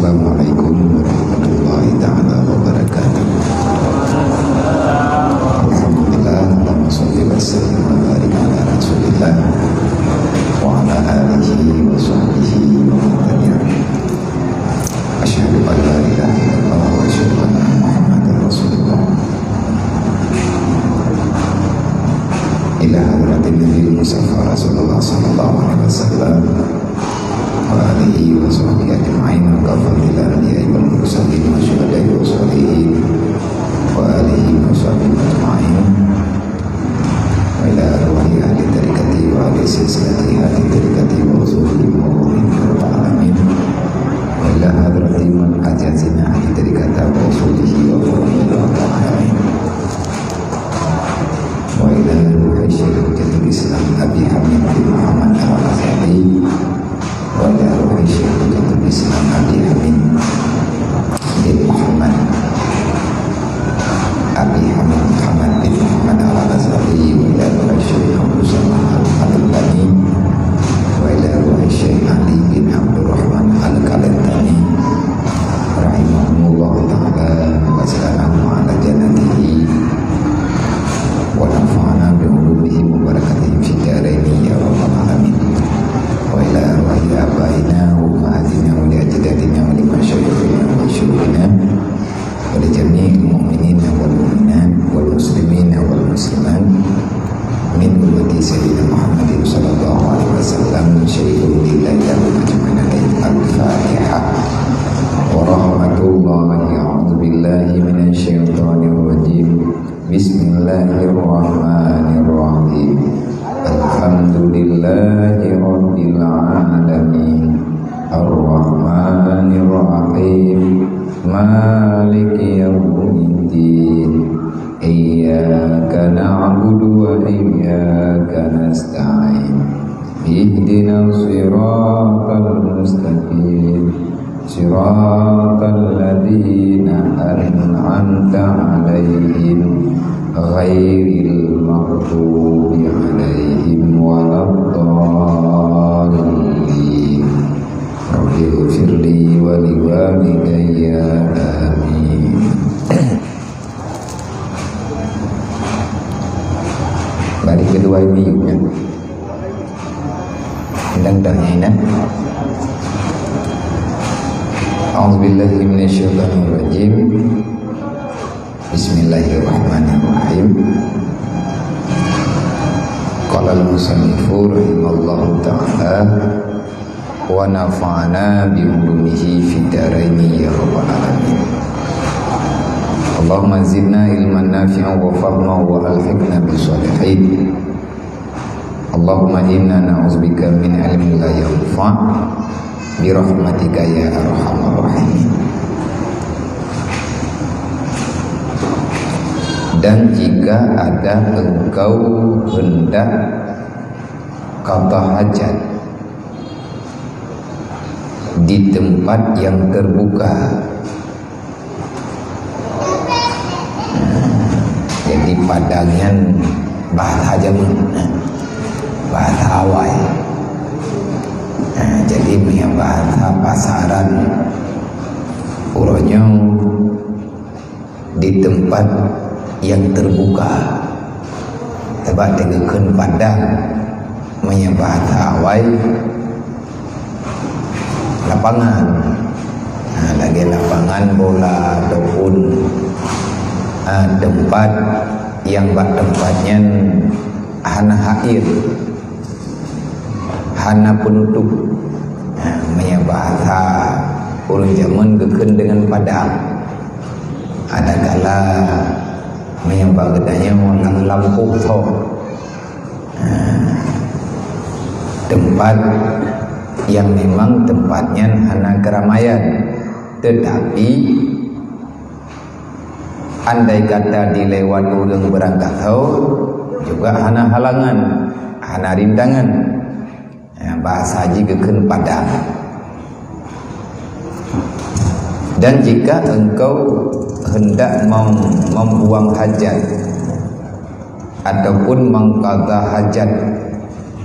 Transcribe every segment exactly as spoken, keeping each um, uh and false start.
Assalamualaikum warahmatullahi taala wabarakatuh. Alhamdulillah, Allahumma shalli wa sallim wa barik ala Rasulillah wa ala alihi wa sahbihi wa man tabi'ah. Asyhadu an la ilaha illallah wa asyhadu anna Muhammadar Rasulullah. Ila hadratin Nabi Mustafa Rasulullah sallallahu alaihi wasallam wa alihi wa sahbihi ajma'in. Wa ghafar lil anbiya'i wal mursalin wa syuhada'i wa shalihin wa alihi wa sahbihi ajma'in. Wa ila arwahi ahli tariqati wa ahli silsilati ahli tariqati wa usulihim wa ulumihim ya rabbal alamin. Wa ila hadrati man ajazina ahli tariqata wa usulihi wa ulumihim ya rabbal alamin. Wa ila ruhi Syekh Hujjatul Islam Abi Hamid bin Muhammad Al-Ghazali. Wa ila ruhi Syekh Hujjatul Islam Abi Hamid bin Muhammad, Abi Hamid Muhammad bin Muhammad Al-Ghazali. Wa ila ruhi Syekh Abdul Samad Al-Qahtani. Wa ila ruhi Syekh Ali bin Abdurrahman Al-Qalantani rahimahumullahu ta'ala wa sallallahu ala jannatihi wa nafa'ana bi ulumihim wa barakatihim fid daraini ya rabbal alamin. Wa ila arwahi abaina wa ummahatina wa li ajdadina wa li masyayikhina wa syuyukhina wa li jami'il mu'minina wal mu'minat wal muslimina wal muslimat min ummati Sayyidina Muhammadin sallallahu alaihi wasallam. Syaikhul Lillahi lahum ajma'in. Al-Fatihah. Wa rahmatullahi, a'udzu billahi minasy syaithanir rajim. Bismillahirrahmanirrahim. Alhamdulillahi rabbil alamin. Arrahmanirrahim. Maliki yaumiddin. Iyyaka na'budu wa iyyaka nasta'in. Ihdinas siratal mustaqim. Siratal ladzina an'amta 'alaihim ghairil maghdubi 'alaihim waladdallin. Rabbighfirli wa liwalidayya. Amin. Baris kedua ini, ya. Dan tanya ini. A'udzubillahi minasyaitonirrajim. Bismillahirrahmanirrahim. Qala al-musannifu rahimallahu ta'ala wa nafa'ana bi ulumihi fid daraini ya rabbal alamin. Allahumma zidna ilman nafi'an wa fahma wa alhiqna bis shalihin. Allahumma inna na'udzubika min ilmin la yanfa' bi rahmatika ya arhamar rahimin. Dan jika ada engkau hendak qadha hajat di tempat yang terbuka, jadi padang nyan bahasa jameun, bahasa awai. Nah, jadi meunyo bahasa pasaran uroe nyoe di tempat yang terbuka. Sabab teungku kheun padang meunyo bahasa awai lapangan. Ha, lagèe lapangan bola ataupun, ha, tempat yang bak tempat nyan hana hait, hana penutup. Ha, meunyo bahasa ureueng jameun geukheun deungon padang. Adakala meunyo bak geutanyoe lam lampôh tho. Nah, tempat yang memang tempat nyan hana keramaian, tetapi andai kata dilewat ureueng beurangkat tho, juga hana halangan, hana rintangan. Ya, bahasa jih geukheun padang. Dan jika engkau hendak mem-, membuang hajat ataupun mengqadha hajat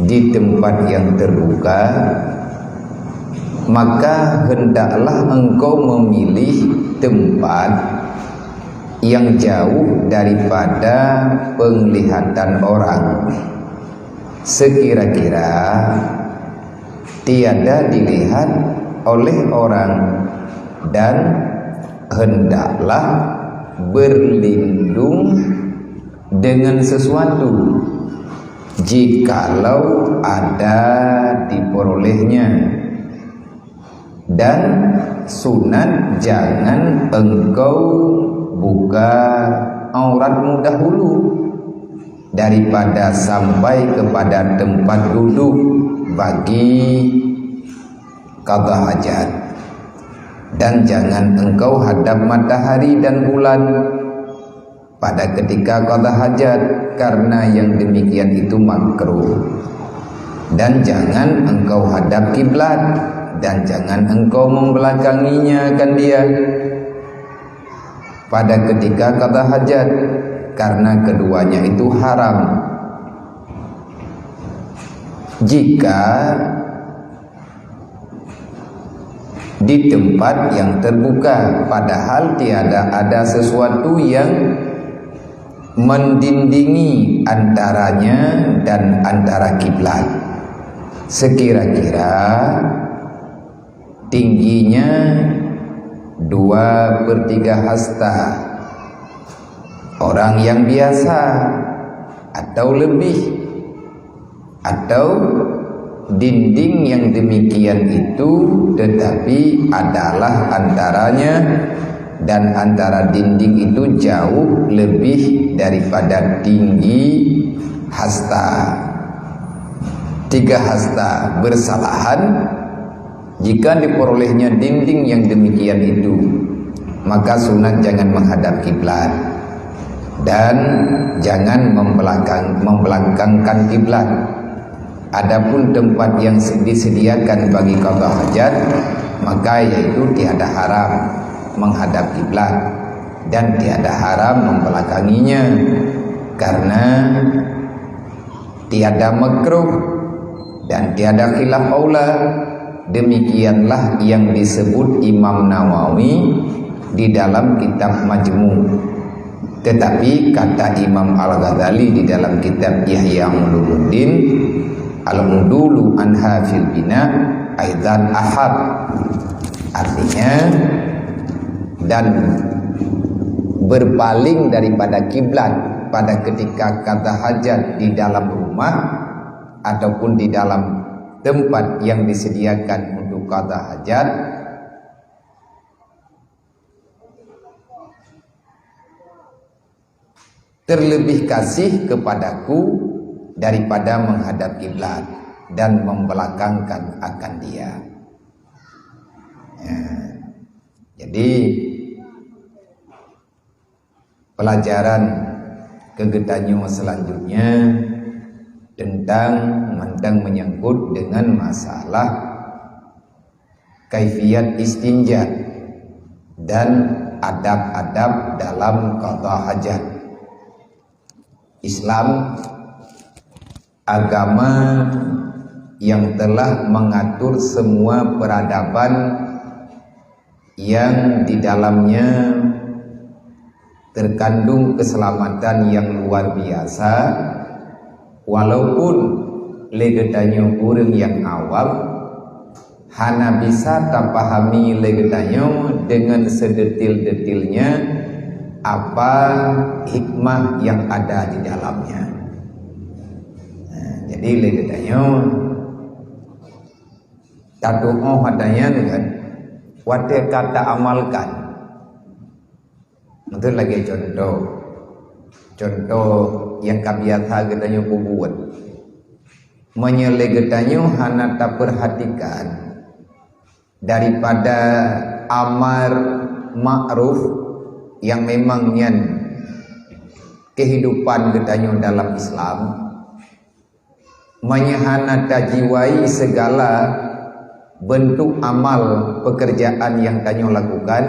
di tempat yang terbuka, Maka hendaklah engkau memilih tempat yang jauh daripada penglihatan orang, sekira-kira tiada dilihat oleh orang, dan hendaklah berlindung dengan sesuatu jikalau ada diperolehnya. Dan sunat jangan engkau buka auratmu dahulu daripada sampai kepada tempat duduk bagi qadha hajat. Dan jangan engkau hadap matahari dan bulan pada ketika qadha hajat, karena yang demikian itu makruh. Dan jangan engkau hadap kiblat, dan jangan engkau membelakanginya akan dia pada ketika qadha hajat, karena keduanya itu haram. Jika di tempat yang terbuka, padahal tiada ada sesuatu yang mendindingi antaranya dan antara kiblat, sekira-kira tingginya dua per tiga hasta orang yang biasa atau lebih, atau dinding yang demikian itu tetapi adalah antaranya dan antara dinding itu jauh lebih daripada tinggi hasta, tiga hasta bersalahan. Jika diperolehnya dinding yang demikian itu, maka sunat jangan menghadap kiblat dan jangan membelakang, membelakangkan kiblat. Adapun tempat yang se-, disediakan bagi qadha hajat, maka yaitu tiada haram menghadap kiblat dan tiada haram membelakanginya, karena tiada makruh dan tiada khilaf aula. Demikianlah yang disebut Imam Nawawi di dalam kitab Majmu'. Tetapi kata Imam Al-Ghazali di dalam kitab Ihya Ulumuddin, "Al-udulu anha fil bina aidan ahab." Artinya, dan berpaling daripada kiblat pada ketika qadha hajat di dalam rumah ataupun di dalam tempat yang disediakan untuk qadha hajat, terlebih kasih kepadaku daripada menghadap kiblat dan membelakangkan akan dia. Ya. Jadi, pelajaran keu geutanyoe selanjutnya tentang mantong menyangkut dengan masalah kaifiat istinja dan adab-adab dalam qadha hajat. Islam agama yang telah mengatur semua peradaban yang di dalamnya terkandung keselamatan yang luar biasa, walaupun lé geutanyoe ureuëng nyang awam hana bisa tapahami lé geutanyoe deungon sedetil-detilnya apa hikmah yang ada di dalamnya. Nah, jadi lé geutanyoe tatuoh hata nyan kan, watée ka taamalkan. Meuteun lagée cuntoh, cuntoh nyang ka biasa geutanyoe peubuet. Meunyoe lé geutanyoe hana tapeurhatikan daripada amar ma'ruf nyang memang nyan kehidupan geutanyoe dalam Islam, meunyoe hana tajiwai segala bentuk amal pekerjaan nyang tanyoe lakukan,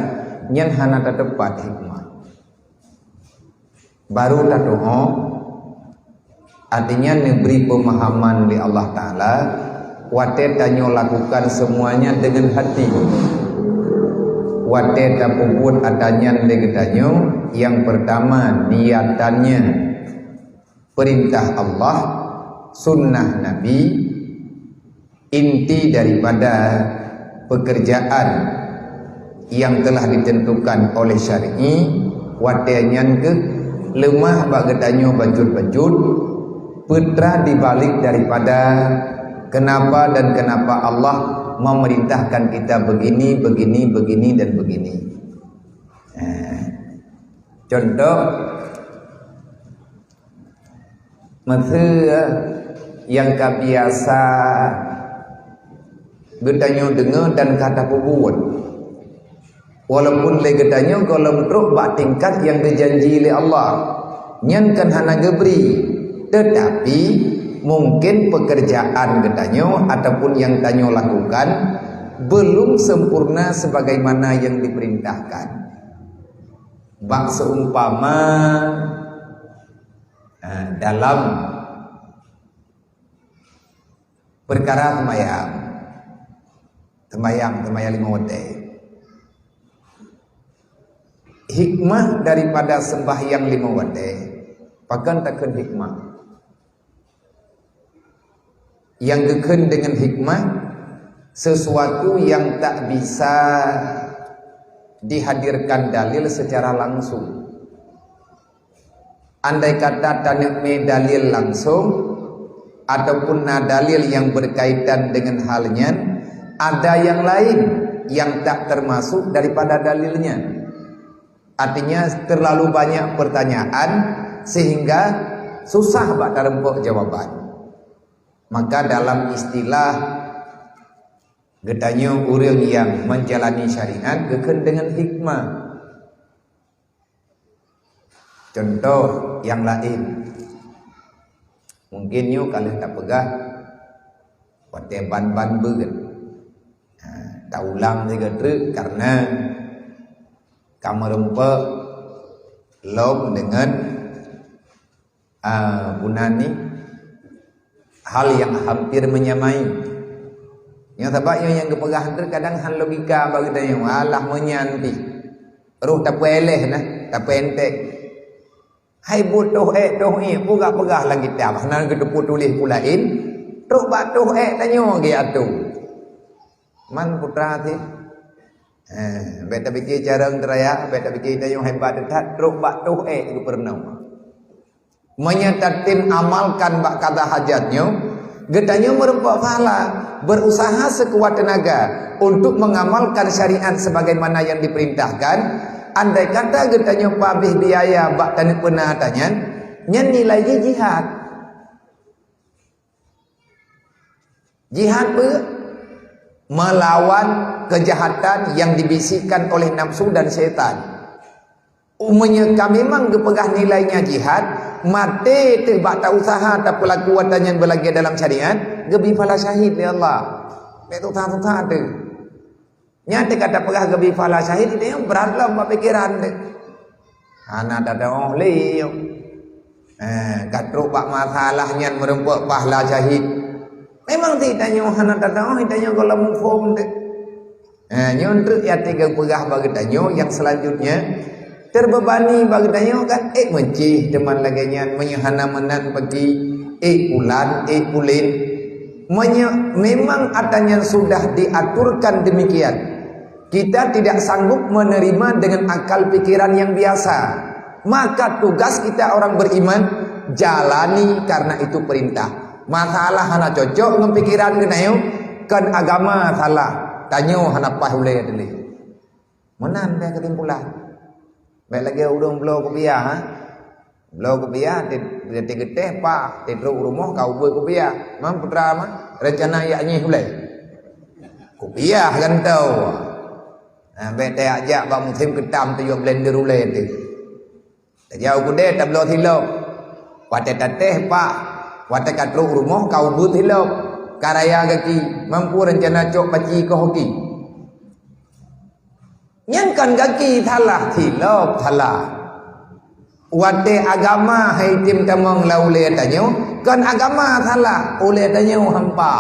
nyan hana tateupat hikmah. Baru tatuoh, artinya neubri peumahaman lé Allah Taala, Watée tanyoe lakukan semuanya dengan hati. Watée tapeubuet ata nyan lé geutanyoe, nyang peurtama niatannya peurintah Allah, sunnah Nabi, inti daripada pekerjaan yang telah ditentukan oleh syar'i, watée nyan keuh leumah bak geutanyoe bacut-bacut, peue teuma dibalik daripada kenapa dan kenapa Allah memerintahkan kita begini, begini, begini, dan begini. Eh, contoh, Meusé nyang ka biasa geutanyoe deungoe dan ka tapeubuet, walaupun lé geutanyoe gohlom trok bak tingkat nyang geujanji lé Allah, nyan kan hana geubri, teutapi mungkin peukeurjaan geutanyoe ataupun nyang tanyoe lakukan belum sempurna sebagaimana nyang diperintahkan. Bak seumpama Ah, dalam peukara seumayang, seumayang, seumayang limong watée, hikmah daripada seumbahyang limong watée, pakon takheun hikmah? Nyang geukheun deungon hikmah, sesuatu nyang tak bisa dihadirkan dalil secara langsung. Andai kata taneuk mé dalil langsung, ataupun na dalil nyang berkaitan dengan hal nyan, ada nyang laén nyang tak termasuk daripada dalil nyan. Artinya, terlalu banyak pertanyaan sehingga susah bak tareumpok jawaban. Maka dalam istilah geutanyoe ureuëng nyang menjalani syariat geukheun deungon hikmah. Contoh nyang laén, mungkin nyoe ka lheueh tapeugah watée ban-ban beuet. Ha, taulang sigoe treuk karena ka meurumpok lom deungon, ah, bunan ni hal nyang hampir menyamai. Nyang sabab nyoe nyang geupeugah treuk kadang hán logika bak geutanyoe, alah meunyan pih. Roh tapeuéléh nah, tapeuéntek. Hai buet toh ék toh ék, peugah-peugah lam kitab, hana geuteupeue tuléh peue laén, trok bak toh ék tanyoe geuatoe. Man putra sih. Eh, bék tapike carông teuraya, bék tapike tanyoe hebat that, trok bak toh ék geupeureunoe. Meunyoe tatem amalkan bak kata hajat nyoe, geutanyoe meurumpok pahala, berusaha sekuat tenaga untuk mengamalkan syariat sebagaimana yang diperintahkan. Andai kata geutanyoe pabeh biaya bak taneuk peuna ata nyan, nyan nilai jih jihad. Jihad peue? Melawan kejahatan yang dibisikkan oleh nafsu dan syaitan. Umpamanya ka memang geupeugah nilainya jihad, maté teuh bak ta usaha tapeulaku ata nyan beulagée dalam syariat, geubri pahala syahid lé Allah. Bék tuha-tuha teuh. Nyan teuka tapeugah geubri pahala syahid, itu nyang brat lom bak pikeran teuh. Hana tatu'oh lé nyoe. Eh, ka trok bak masalah nyan meurumpok pahala syahid. Memang si tanyoe hana tatu'oh, tanyoe gohlom muphom teuh. Eh, nyoe treuk nyang teuka peugah bak geutanyoe nyang selanjutnya, terbebani bak geutanyoe kan, ék meucih teuma lagée nyan, meunyoe hana meunan paki, ék pulan, ék pulen. Meunyoe memang ata nyan sudah diaturkan demikian, kita tidak sanggup menerima dengan akal pikiran yang biasa, maka tugas kita orang beriman, jalani karena itu perintah. Masalah hana cocok ngon pikiran geutanyoe, kon agama salah, tanyoe hana paih ulée teuh lé. Meunan deh keusimpulan. Bék lagée ureuëng bloe kupiah, ha? Bloe kupiah, ti-, ti-, geuteh pah, titrok rumoh ka ubeuet kupiah. Man putra mah, rencana jak nyeh ulée. Kupiah gantoe. Ha, bék tajak bak musém keutam tayue blender ulée teuh. Tajak u keudè tabloe silop. Watée tateh pah, watée ka trok rumoh ka ubeuet silop. Ka raya gaki, man peue rencana cok paci keu hoki. Nyan kon gaki salah, silop salah. Watée agama hai tem tamong lam ulée tanyoe, kon agama salah, ulée tanyoe hampa.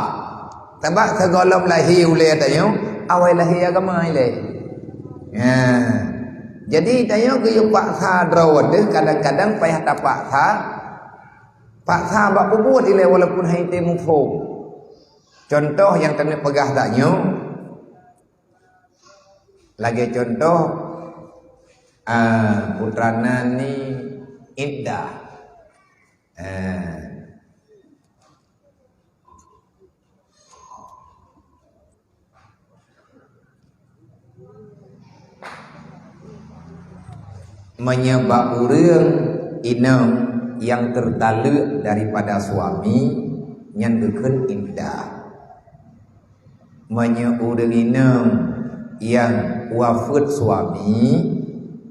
Sabab sigohlom lahé ulée tanyoe, awai lahé agama ilée. Nah, jadi tanyoe geuyue paksa droe teuh, kadang-kadang payah tapaksa, paksa bak peubuet ilée walaupun hana muphom. Contoh nyang taneuk peugah tanyoe, lagée contoh, ah, putra nan ni iddah. Ah. Meunyoe bak ureuëng inong nyang teutaleuek daripada suami, nyan geukheun iddah. Meunyoe ureuëng inong nyang wafeuet suami,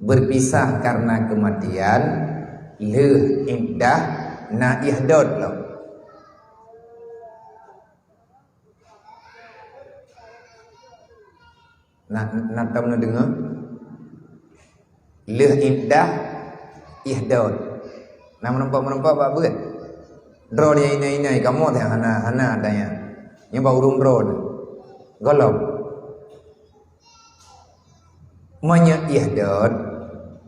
berpisah karena kematian, lheueh iddah na ihdad lom. Na, na tom neudeungoe? Lheueh iddah, ihdad. Na meurumpok-meurumpok bak beuet. Droeneuh inai-inai kamoe teuh hana, hana tanya. Nyoe bak ureuëng droeneuh. Gohlom. Meunyoe ihdad,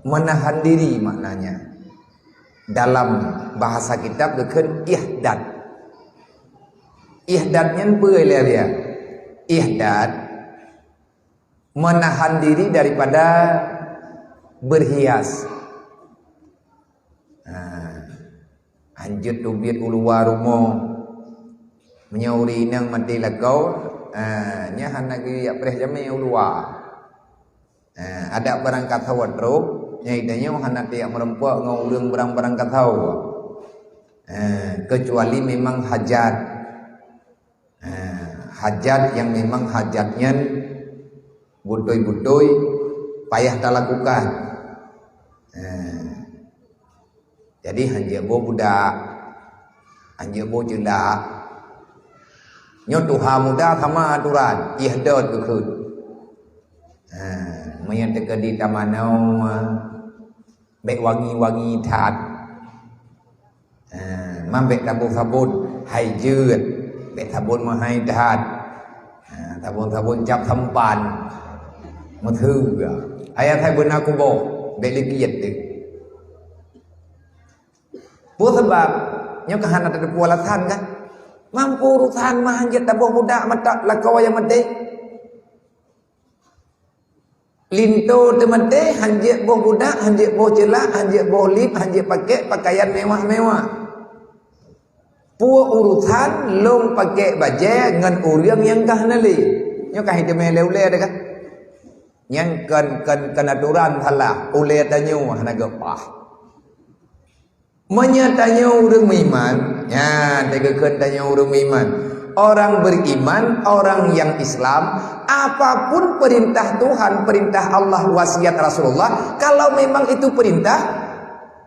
menahan diri maknanya. Dalam bahasa kitab geukheun ihdad. Ihdad nyan peue lé dia? Ihdad, menahan diri daripada berhias. Nah, hanjeuet teubiet u luwa rumoh. Meunyoe ureuëng inong maté lakoe, ah, nyan hana geujak preh jamé u luwa. Ah, adak barangkasoe trok, nyang tanyoe hana tajak meurumpok ngon ureuëng barang-barangkasoe. Ah, kecuali memang hajat. Ah, hajat nyang memang hajat nyan beutôi-beutôi payah talakukan. Ah. Jadi hanjeuet boh budak, hanjeuet boh jeulak. Nyoe tuha muda sama aturan, ihdad geukheun. Ha, meunyoe teukeudi tamanoe, bék wangi-wangi that. Ha, man bék tabôn sabon hai jeuet, bék sabon meuhai that. Ha, sabon-sabon cap sampan. Meutheue. Ayat hai beuna kuboh, bék likiet teuh. Peue sabab? Nyoe ka hana tateupeue alasan kah? Mampu urosan mah hanjeuet taboh budak mata lakoe nyang maté. Linto teumaté, hanjeuet boh budak, hanjeuet boh jeulak, hanjeuet boh lip, hanjeuet pakék pakaian mewah-mewah. Peue urosan lôn pakék bajée ngon ureuëng nyang ka hana lé? Nyoe ka hiteumé lé ulée teuh kah? Nyan kon, kon, kon aturan salah, ulée tanyoe hana geupaih. Meunyoe tanyoe ureuëng meuiman, nyan teugeukheun tanyoe ureuëng meuiman. Orang beriman, orang yang Islam, apapun perintah Tuhan, perintah Allah, wasiat Rasulullah, kalau memang itu perintah,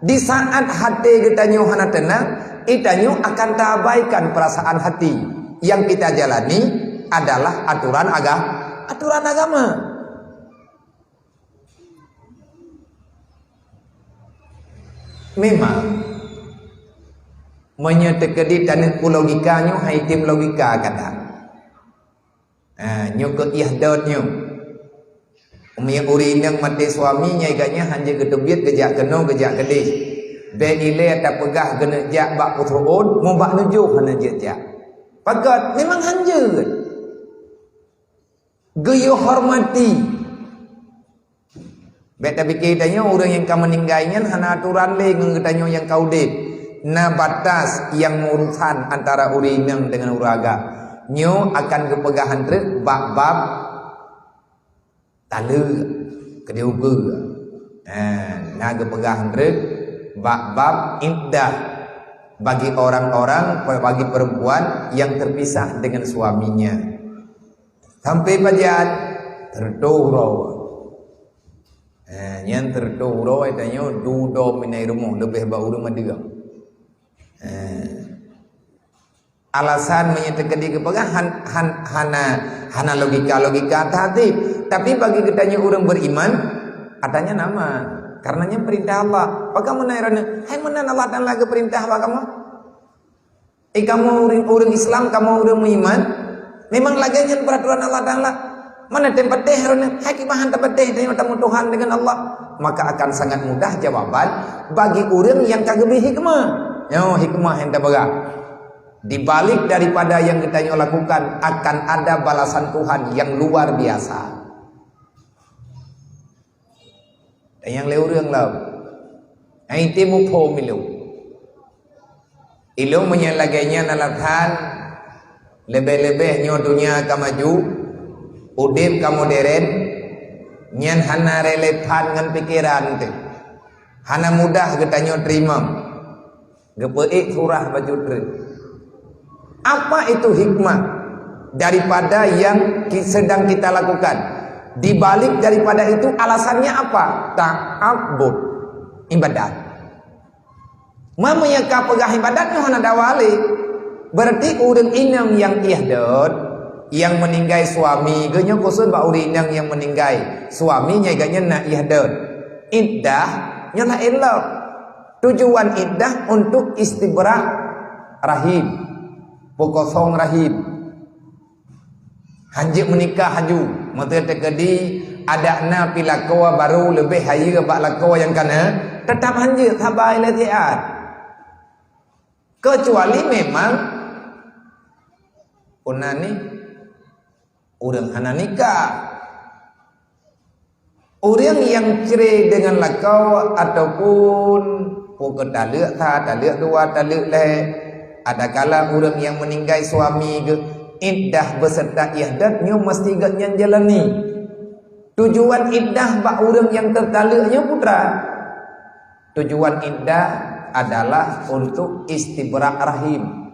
di saat hati geutanyoe hana tenang, geutanyoe akan taabaikan perasaan hati. Yang kita jalani adalah aturan aga-, aturan agama. Memang, meunyoe teukeudi taneuk peue logika nyoe, hai tem logika kadang. Ha, nyoe keu ihdad nyoe. Meunyoe ureuëng inong maté suami, nyai gobnyan hanjeuet geuteubiet geujak keunoe, geujak keudeh. Bék ilée tapeugah keuneuk jak bak peutuon, mubak nujoh hana jeuet jak. Pakon, memang hanjeuet. Geuyue hormati. Bék tapike tanyoe ureuëng nyang ka meuninggai nyan hana aturan lé ngon geutanyoe nyang ka udeb. Na batas nyang meurusan antara ureuëng inong deungon ureuëng agam. Nyoe akan geupeugah treuk bak bab taleuek, keudeh ukeue. Nah, na geupeugah treuk bak bab iddah bagi orang-orang, bagi perempuan yang terpisah dengan suaminya. Sampai pajan, teureutôh uroe. Eh, nyan teureutôh uroe tanyoe dudoe miné rumoh leubeh bak ureuëng madeueng. Eh. Alasan meunyoe teukeudi geupeugah han-, han-, hana, hana logika-logika tadi. Tapi bagi geutanyoe ureuëng beriman, katanya nama. Karena nyan perintah Allah. Bagaimana irana? Hai meunan Allah Taala geuperintah bak kamoe? Eh, kamoe ureuëng, ureuëng Islam, kamoe ureuëng meuiman, Memang lagée nyan peuraturan Allah Taala. Mana tem peudeh droeneuh? Hai kiban han tapeudeh tanyoe tamu Tuhan dengan Allah. Maka akan sangat mudah jawaban bagi ureuëng nyang ka geubri hikmah. Nyoe hikmah nyang tapeugah. Di balik daripada yang kita nyoe lakukan, akan ada balasan Tuhan yang luar biasa. Dan nyang lé ureuëng lom. Hai timu phom ilong. Ilong meunyoe lagée nyan alasan, leubeh-leubeh nyoe donya ka maju, udeb ka moderen, nyan hana relevan ngon pikeran teuh. Hana mudah geutanyoe teurimong. Geupeuék surah bacut treuk. Apa itu hikmah daripada yang ki-, sedang kita lakukan? Di balik daripada itu, alasannya apa? Ta'abbud, ibadat. Meunyoe ka peugah ibadat nyoe hana dawa lé. Berarti ureuëng inong nyang ihdot, nyang meuninggai suami geuh nyoe khusus bak ureuëng inong nyang meuninggai suami nyan geuh nyan na ihdot. Iddah nyoe laén lom. Tujuan iddah untuk istibra' rahim, peukosong rahim. Hanjeuet meunikah haju, meuteuteukedi adak na pi lakoe barô leubeh hayeue bak lakoe nyang kana, teutap hanjeuet sabai lé siat. Keucuali memang unan ni ureuëng hana nikah. Ureuëng nyang cre deungon lakoe ataupun peu kheueh taleuek sa, taleuek dua, taleuek lhée, adakala ureuëng nyang meuninggai suami geuh, iddah beuseurta ihdot nyoe meuseuti gobnyan jalani. Tujuan iddah bak ureuëng nyang teutaleuek nyoe peue treuk? Tujuan iddah adalah untuk istibra' rahim.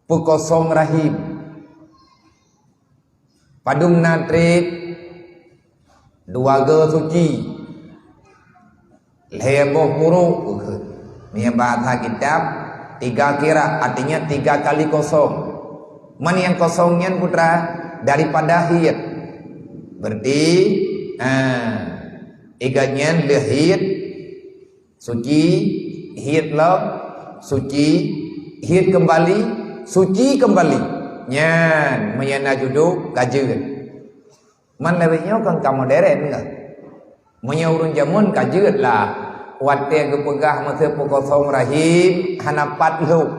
Peukosong rahim. Padum na treuk, dua go suci, lhée boh puruk, meunyoe bahasa kitab, tiga kira, artinya tiga kali kosong. Man nyang kosong nyan peue treuk? Daripada hiet. Berarti, ha, iga nyan lheueh hiet, suci, hiet lom, suci, hiet keumbali, suci keumbali. Nyan meunyoe na juduk ka jeuet. Man lawét nyoe kan ka moderen kan. Meunyoe ureuëng jameun ka jeuet lah. Watée geupeugah meuseu peukosong rahim hana pat lhok.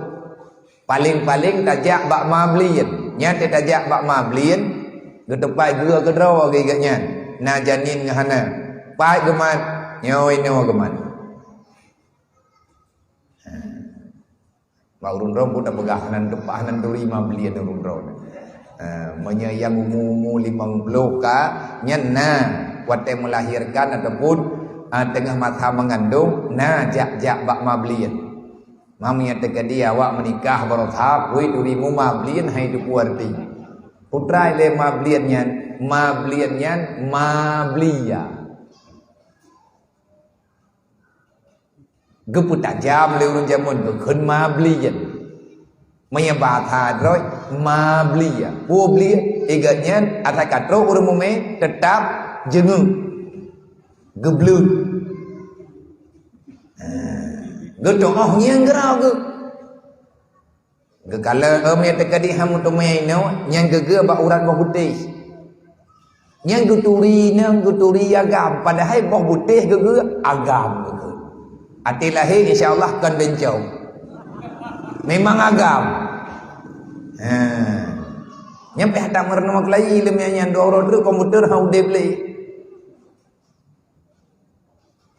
Paleng-paleng tajak bak ma blieng. Nyan teuh tajak bak ma blieng, geuteupat geue keudroe geuh nyan. Na janin ngon hana. Pat geumat, nyoe inoe geumat. Bak ureuëng droe pun tapeugah hana teupat, hana turi ma blieng ureuëng droe. Ha, meunyoe nyang umu-umu limong ploh ka, nyan na watée melahirkan ataupun, ha, teungoh masa mengandung, na jak-jak bak ma blieng. Meunyoe teukeudi awak meunikah baroesa, pui turi mu ma blieng hai teupeu arti. Peue treuk lé ma blieng nyan, ma blieng nyan ma blia. Geupeutajam lé ureuëng jameun geukheun ma blieng. Meunyoe bahasa droe ma blia. Peue blia? Iga nyan asai ka trok ureuëng mumé teutap jeungeuk. Geubleut. Ha, geutuoh ngieng geurau geuh. Geukalon, eh, meunyoe teukeudi han meuteumé inoe, nyan geugeue bak urat boh putéh. Nyan geuturi, nyan geuturi agam, padahai boh putéh geugeue agam geugeue. Até lahé insya Allah kon bencong. Memang agam. Ha. Nyan pih that meurunoe keulayi lom nyan, nyan dua uroe treuk komputer han udeb lé.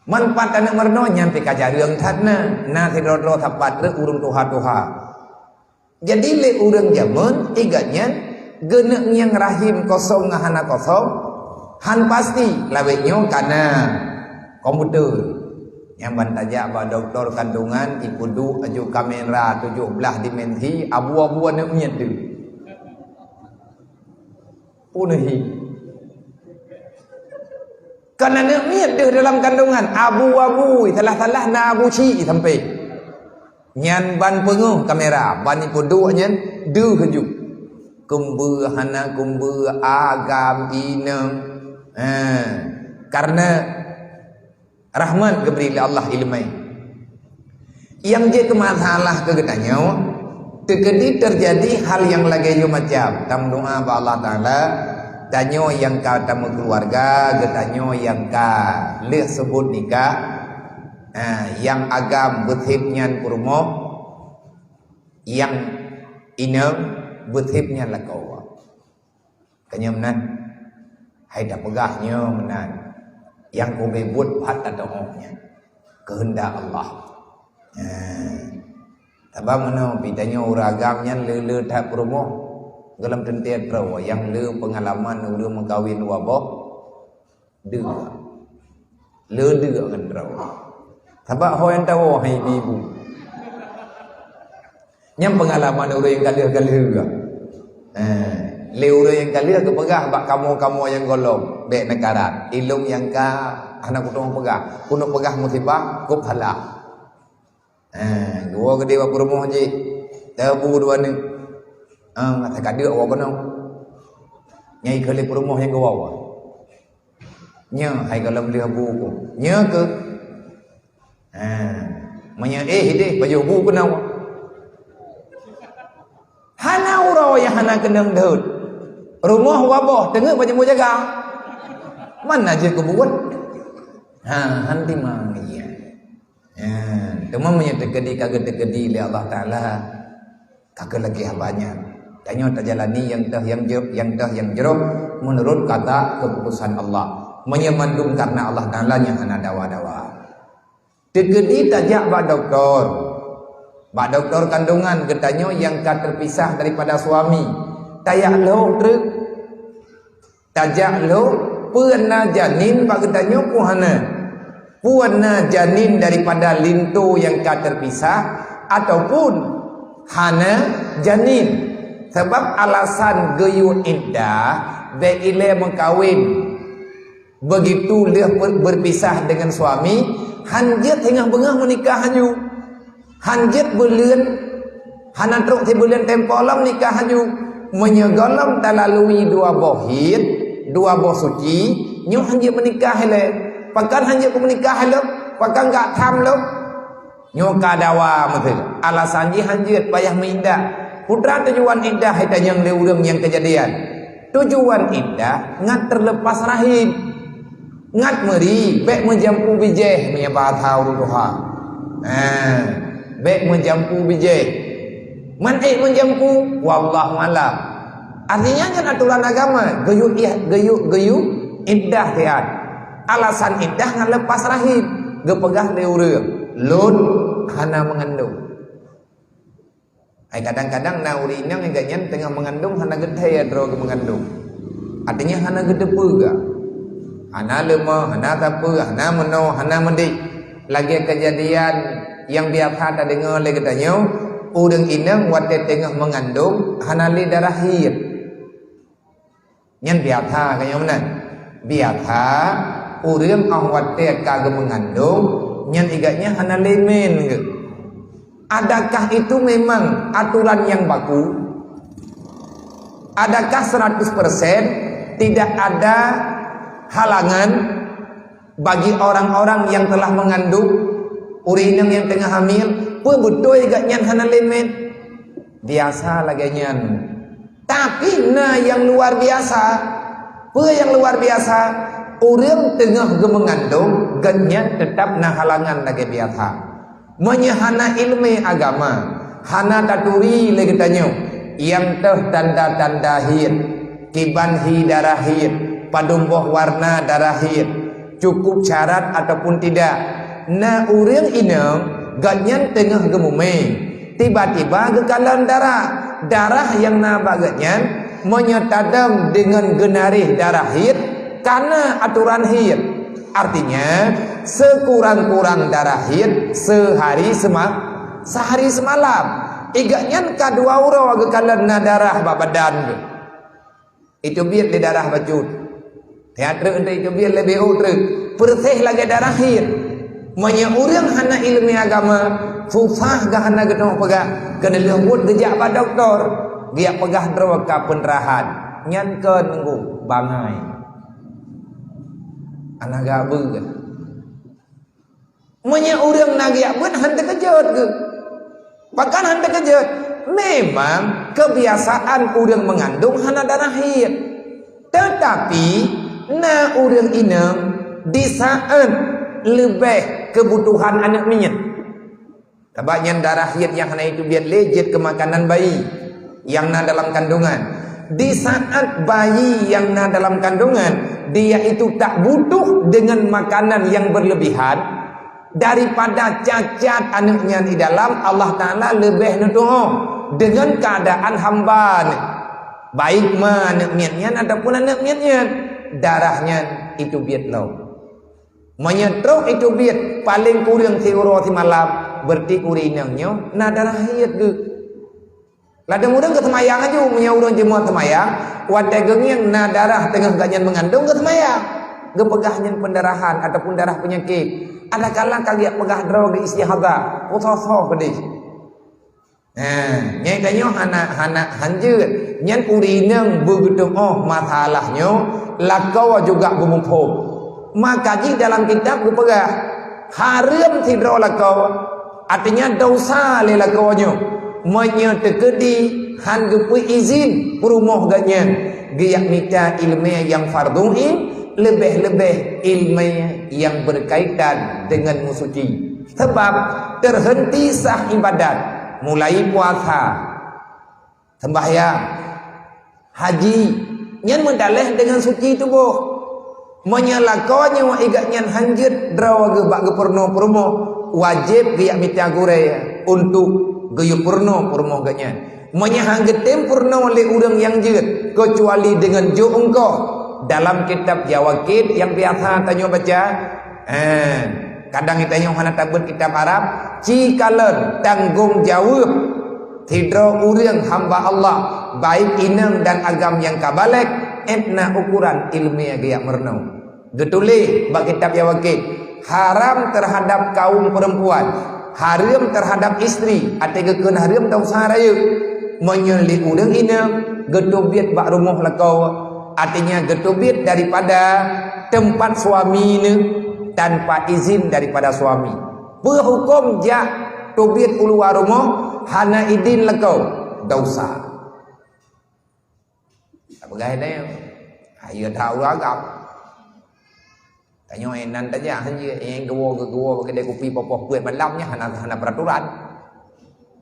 Man pat aneuëk meurunoe nyan pih ka jareueng that na, na sidroe-droe sapat treuk ureuëng tuha-tuha. Jadi lé ureuëng jameun iga nyan geuneuk ngieng rahim kosong ngon hana kosong, han pasti lawét nyoe kana komputer. Nyang ban tajak bak doktor kandungan, ipeuduek aju kamera tujoh blaih dimensi, abu-abu aneuëk miet deuh. Punehi. Kan aneuëk miet deuh dalam kandungan, abu-abu, salah-salah na abu ci sampai. Nyan ban peungeuh kamera, ban ipeuduek nyan deuh ju. Keumbeue hana keumbeue, agam inong. Ha. Karena rahmat geubri lé Allah ileumé. Nyang jeuet keu masalah keu geutanyoe, Teukeudi teujadi hal nyang lagée nyoe macam, tameudoá bak Allah Taala, tanyoe nyang ka tameukeuluwarga, geutanyoe nyang ka lheueh seubut nikah, ha, nyang agam beutheb nyan peurumoh, nyang inong beutheb nyan lakoe. Keu nyoe meunan, hai tapeugah nyoe meunan, nyang keubeue buet that tateu'oh nyan keuheundak Allah. Nah, sabab meunoe pih tanyoe ureuëng agam nyan le-le that peurumoh, gohlom teuntée droe nyang le peungalaman ureuëng meukawen dua boh, deuek. Le deuek ngon droe. Sabab ho nyang tawoe hai ibu-ibu. Nyang peungalaman ureuëng nyang ka lheueh-ka lheueh. Eh, lé ureuëng nyang ka lheueh geupeugah bak kamoe-kamoe nyang gohlom, bék neukarat. Ilong nyang ka hana kutueng peugah. Keuneuk peugah musibah, kop salah. Eh, geuwoe geude bak peurumoh jih. Teubu dua neuk. Ah, asa kadeuek woe keunoe. Nyai keu lé peurumoh nyang geuwoe. Nyoe hai gohlom lheueh bu ku. Nyoe keuh. Ha, meunyoe éh ideh pajoh bu keunoe. Hana uroe nyang hana keunong deuet. Rumoh dua boh teungeut bak jeumu jaga. Mana jeuet keu buet? Ha, han timang iya. Ha, teuma meunyoe teukeudi ka geuteukeudi lé Allah Taala, ka keu lagée haba nyan. Tanyoe tajalani nyang teuh nyang jroh, nyang teuh nyang jroh meunurot kata keuputusan Allah. Meunyoe mandum kareuna Allah Taala nyan hana dawa-dawa. Teukeudi tajak bak dokto. Bak dokto kandungan geutanyoe nyang ka teupisah daripada suami. Tajak lhok treuk. Tajak lhok, peue na janin bak geutanyoe peue hana. Peue na janin daripada linto nyang ka teupisah ataupun hana janin. Sabab alasan geuyue iddah bék ilée meukawen. Begitu lheueh ber-, berpisah dengan suami, han jeuet singoh beungoh meunikah laju. Han jeuet buleuen, hana trok sibuleuen tempo lom nikah laju. Meunyoe gohlom talalui dua boh haid, dua boh suci, nyoe han jeuet meunikah ilée. Pakon han jeuet meunikah ilée? Pakon gak tham lom? Nyoe ka dawa meuteuk. Alasan jih han jeuet payah meuiddah. Peue teuma tujuan iddah hai tanyong lé ureuëng nyang keujadian? Tujuan iddah ngat teulepas rahim. Ngat meuri, bék meujampu bijéh meunyoe bahasa ureuëng tuha. Ha, bék meujampu bijéh. Man ék meujampu, wallahu alam. Artinya nyan atoran agama, geuyue ih-, geuyue, geuyue iddah siat. Alasan iddah ngat lepas rahim, geupeugah lé ureuëng, lôn hana meungandong. Hai kadang-kadang na ureuëng inong nyang gobnyan teungoh meungandong hana geuthée droe geumeungandong. Artinya hana geuteupeue gak. Hana leumah, hana sapeue, hana meunoe, hana meudéh. Lagée keujadian nyang biasa tadeungoe lé geutanyoe, ureuëng inong watée teungoh meungandong hana lé darah haid. Nyan biasa keu nyoe meunan. Biasa, ureuëng óh watée ka geumeungandong, nyan igat nyan hana lé mén geuh. Adakah itu memang aturan nyang baku? Adakah seratus persen tidak ada halangan bagi orang-orang yang telah mengandung, ureuëng inong nyang teungoh hamil, peue beutôi gobnyan hana lé mén? Biasa lagée nyan. Tapi na nyang luar biasa. Peue nyang luar biasa? Ureuëng teungoh geumeungandong, gobnyan teutab na halangan lagée biasa. Meunyoe hana iéleumé agama, hana taturi lé geutanyoe, nyang teuh tanda-tanda haid, kiban hi darah haid, padum boh warna darah haid, cukup syarat ataupun tidak. Na ureuëng inong, gobnyan teungoh geumumé, tiba-tiba geukalon darah. Darah nyang na bak gobnyan, meunyoe tadong deungon geunaréh darah haid, kana atoran haid. Artinya, sekurang-kurang darah haid sehari sema-, sehari semalam. Igat nyan ka dua uroe geukalon na darah bak badan geuh. Iteubiet lé darah bacut. Teuma treuk eunteuk iteubiet lé B O treuk. Peureséh lagée darah haid. Meunyoe ureuëng hana iéleumé agama, susah geuh hana geutanyoe peugah, keuneulheueh buet geujak bak dokto, geujak peugah droe ka peunrahan. Nyan kon nunggu bangai. Hana gabeuet. Meunyoe ureuëng na geujak beuet han teukeujot geuh. Pakon han teukeujot? Memang kebiasaan ureuëng meungandong hana darah hiet. Teutapi na ureuëng inong di saat leubeh keubutuhan aneuëk miet. Sabab nyan darah hiet nyang hana jiteubiet lé jeuet keu makanan bayi nyang na dalam kandungan. Di saat bayi nyang na dalam kandungan, dia itu tak butuh dengan makanan yang berlebihan, daripada cacat aneuëk nyan di dalam, Allah Taala leubeh neutuoh deungon keuadaan hamba nyan, baik ma aneuëk miet nyan ataupun aneuëk miet nyan, darah nyan jiteubiet lom. Meunyoe trok jiteubiet paleng kureueng siuroe simalam, beureuti ureuëng inong nyoe na darah hiet geuh. Ladôm ureuëng geuseumayang laju, meunyoe ureuëng jeuet seumayang, watée geungieng na darah teungoh gobnyan meungandong geuseumayang. Geupeugah nyan peundarahan ataupun darah peunyakét. Adakala ka geujak peugah droe geu-istihadah, peue soe-soe keudeh. Nah, nyan tanyoe hana, hana hanjeuet. Nyan ureuëng inong beugeutuoh masalah nyoe, lakoe juga beumuphom. Maka jih dalam kitab geupeugah, hareuem sidroe lakoe, artinya desya lé lakoe nyoe, meunyoe teukeudi hán geupeu izin peurumoh gobnyan geujak mita iéleumé nyang fardhu ain, leubeh-leubeh iéleumé nyang beurkaitan deungon meusuci. Sabab teuheunti sah iébadat, mulai puasa, seumbahyang, haji, nyan meudaléh deungon suci tuboh. Meunyoe lakoe nyoe gobnyan hanjeuet droe geuh bak geupeurunoe peurumoh, wajéb geujak mita gurée untuk geuyue peurunoe peurumoh gobnyan. Meunyoe hán geutem peurunoe lé ureuëng nyang jeuet, keucuali deungon jok eungkoh, dalam kitab Jawakid nyang biasa tanyoe baca, eh, kadang tanyoe hana tabeuet kitab Arab, ci kalon tanggong jaweueb sidroe ureuëng hamba Allah, baik inong dan agam nyang ka balek, étna ukuran iéleumé geujak meurunoe. Geutuléh bak kitab Jawakid, haram terhadap kaum perempuan, hareuem terhadap istri, até geukheun hareuem desya rayeuk. Meunyoe lé ureuëng inong geuteubiet bak rumoh lakoe, artinya geuteubiet daripada teumpat suami neuh tanpa izin daripada suami. Peue huköm jak teubiet u luwa rumoh hana idin lakoe? Desya. Tapeugah ilée, ayo that ureuëng agam. Tanyoe inan tajak hanjeuet, nyang geuwoe geuwoe bak keudée kupi poh-poh peuet malam nyan hana, hana peuraturan.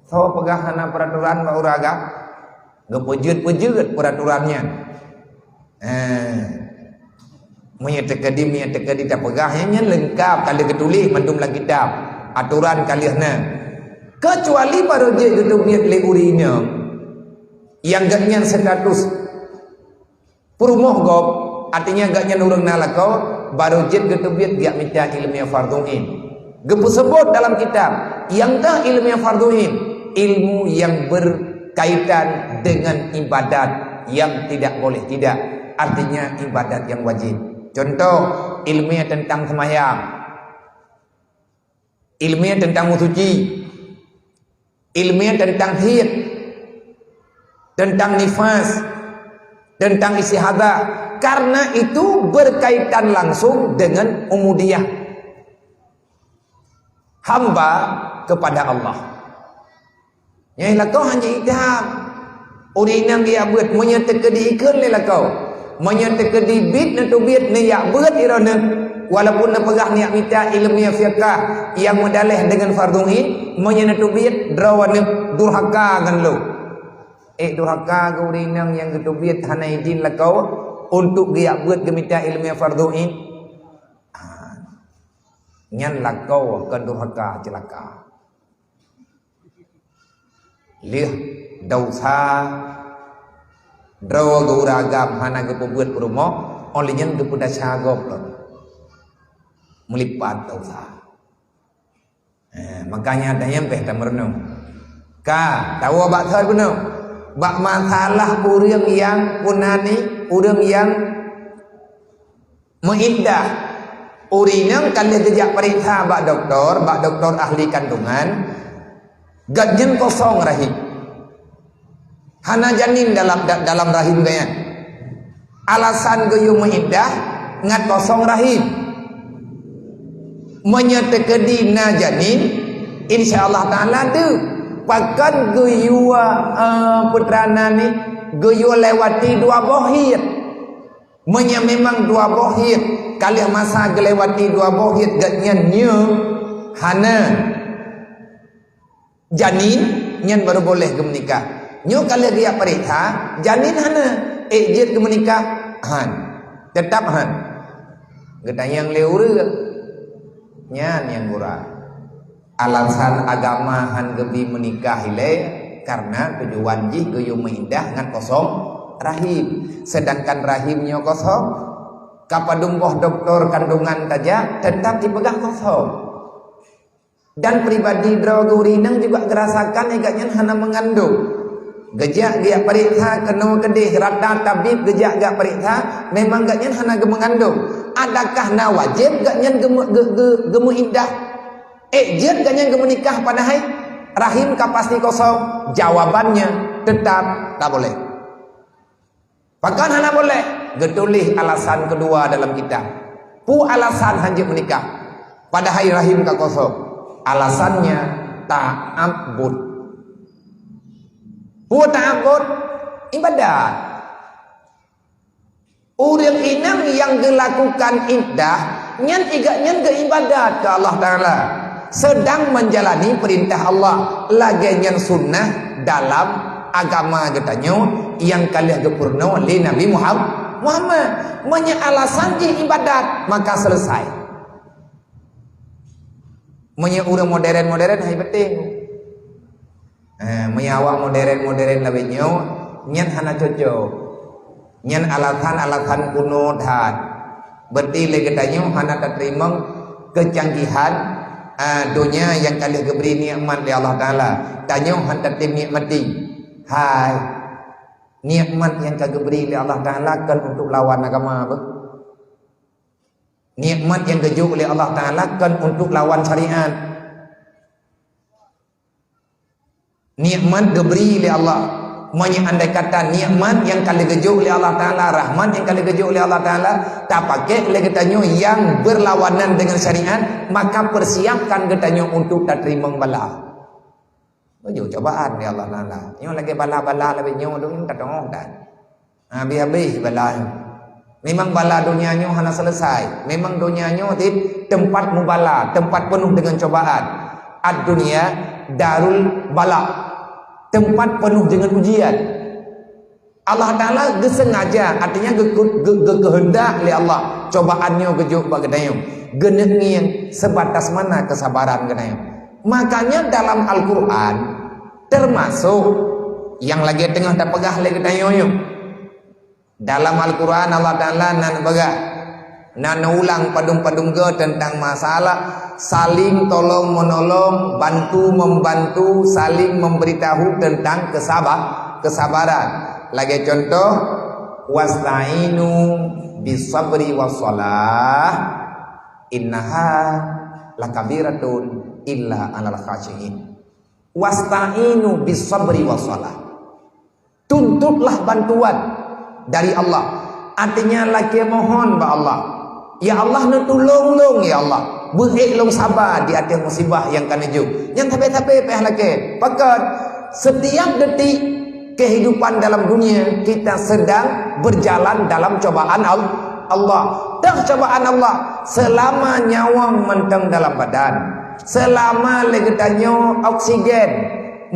Soe peugah hana peuraturan bak ureuëng agam? Geupeujeuet-peujeuet peuraturan nyan. Eh. Meunyoe teukeudi, meunyoe teukeudi tapeugah, nyan, nyan leungkab ka lheueh geutuléh mandum lam kitab. Aturan ka lheueh na. Keucuali barô jeuet geuteubiet lé ureuëng inong nyang gobnyan status peurumoh gob, artinya gobnyan ureuëng na lakoe, barô jeuet geuteubiet geujak mita iéleumé fardhu ain. Geupeuseubut dalam kitab, nyang ka iéleumé fardhu ain, ilmu yang berkaitan dengan ibadat yang tidak boleh tidak, artinya ibadat yang wajib. Contoh, iéleumé teuntang seumayang, iéleumé teuntang meusuci, iéleumé teuntang hied, teuntang nifas, teuntang istihadah, karena itu berkaitan langsung dengan ubudiyah hamba kepada Allah. Nyang lakoe hana jiteubiet. Ureuëng inong geujak beuet, meunyoe teukeudi ikheun lé lakoe. Meunyoe teukeudi biet neuteubiet neujak beuet droeneuh, walaupun neupeugah neujak mita iéleumé fiqah nyang meudaléh deungon fardhu ain, meunyoe neuteubiet droeneuh durhaka ngon lôn. Eh, durhaka keu ureuëng inong nyang geuteubiet hana idin lakoe untuk geujak beuet geumita iéleumé fardhu ain. Ah. Nyan lakoe kon durhaka, ceulaka. Lheueh desya, droe geu ureuëng agam hana geupeubuet peurumoh, óh lheueh nyan geupeudesya gob lom. Meulipat desya. Eh, makanya tanyoe beh tameurunoe. Ka, tawoe bak thon bunoe. Bak masalah ureuëng nyang punani, ureuëng nyang meuiddah. Ureuëng inong ka lheueh geujak peuriksa bak dokto, bak dokto ahli kandungan, gobnyan kosong rahim. Hana janin dalam, da-, dalam rahim gobnyan. Alasan geuyue meuiddah ngat kosong rahim. Meunyoe teukeudi na janin, insya Allah Taala deuh. Pakon geuyue, eh, putra na nyoe, geuyue lewati dua boh hiet. Meunyoe memang dua boh hiet, ka lheueh masa geulewati dua boh hiet gobnyan nyoe hana janin, nyan baru boleh geumeunikah. Nyoe ka lheueh geujak pareksa, janin hana, ék jeuet geumeunikah, han. Teutap han. Geutanyong lé ureuëng. Nyan nyang gura. Alasan agama han geubi meunikah ilée karena tujuan jih geuyue meuindah ngon kosong rahim. Sedangkan rahim nyoe kosong, ka padum boh doktor kandungan tajak, teutap jipeugah kosong. Dan pribadi droe geuh ureuëng inong juga geurasakan gobnyan hana meungandong. Geujak geujak pareksa keunoe keudeh, rata tabib geujak geujak pareksa, memang gobnyan hana geumeungandong. Adakah na wajéb gobnyan geumeu-, geu-, geu-, geumeuindah? Ék jeuet gobnyan geumeunikah padahai rahim ka pasti kosong? Jawabannya, teutap tak boleh. Pakon hana boleh? Geutuléh alasan keudua dalam kitab. Peue alasan han jeuet meunikah padahai rahim ka kosong? Alasannya ta'abbud. Peue ta'abbud? Ibadat. Ureuëng inong nyang geulakukan iddah, nyan gobnyan geuibadat keu Allah Taala, sedang menjalani perintah Allah. Lagée nyan sunnah dalam agama geutanyoe nyang ka lheueh geupeurunoe lé Nabi Muham-, Muhammad. Meunyoe alasan jih ibadat, maka selesai. Meunyoe ureuëng modern-modern, hai beuteng. Eh, meunyoe awak modern-modern lagée nyoe, nyan hana cocok. Nyan alasan-alasan kuno that. Berarti lé geutanyoe hana tateurimong keucanggihan, eh, donya nyang ka lheueh geubri nikmat lé Allah Taala. Tanyoe han tatem nikmati. Hai, nikmat nyang ka geubri lé Allah Taala kon untuk lawan agama beuh. Nikmat nyang geujok lé Allah Taala kon untuk lawan syariat. Nikmat geubri lé Allah. Meunyoe andai kata nikmat nyang ka lheueh geujok lé Allah Taala, rahmat nyang ka lheueh geujok lé Allah Taala, tapakék lé geutanyoe nyang beurlawanan deungon syariat, maka peusiapkan geutanyoe untuk tateurimong bala. Geujok cobaan lé Allah Taala. Nyoe lagée bala-bala lagée nyoe dong ka teuh that. Habéh-habéh bala nyoe. Memang bala donya nyoe hana selesai. Memang donya nyoe di tempat mubala, tempat penuh dengan cobaan. Ad-dunya darul bala, tempat penuh dengan ujian. Allah Taala geusengaja, artinya geu-, geu-, geu-, geukeundak lé Allah cobaan nyoe geujok bak geutanyoe. Geuneuk ngieng sebatas mana kesabaran geutanyoe. Makanya dalam Al-Quran termasuk nyang lagée teungoh tapeugah lé geutanyoe nyoe. Dalam Al-Quran Allah Taala nan peugah, nan ulang padum-padum go tentang masalah saling tolong menolong, bantu membantu, saling memberitahu tentang kesaba-, kesabaran. Lagée contoh, wasta'inu bisabri wassalah, innaha lakabiratun illa alal khasyiin. Wasta'inu bisabri wassalah. Tuntutlah bantuan dari Allah. Artinya lakée mohon bak Allah. Ya Allah, neutulông lông ya Allah. Beuék lông saba di ateueh musibah nyang ka neujok. Nyang sabe-sabe payah lakée. Pakon? Setiap detik kehidupan dalam dunia kita sedang berjalan dalam cobaan Al-, Allah. Teuh cobaan Allah selama nyawöng mantong dalam badan. Selama lé geutanyoe oksigen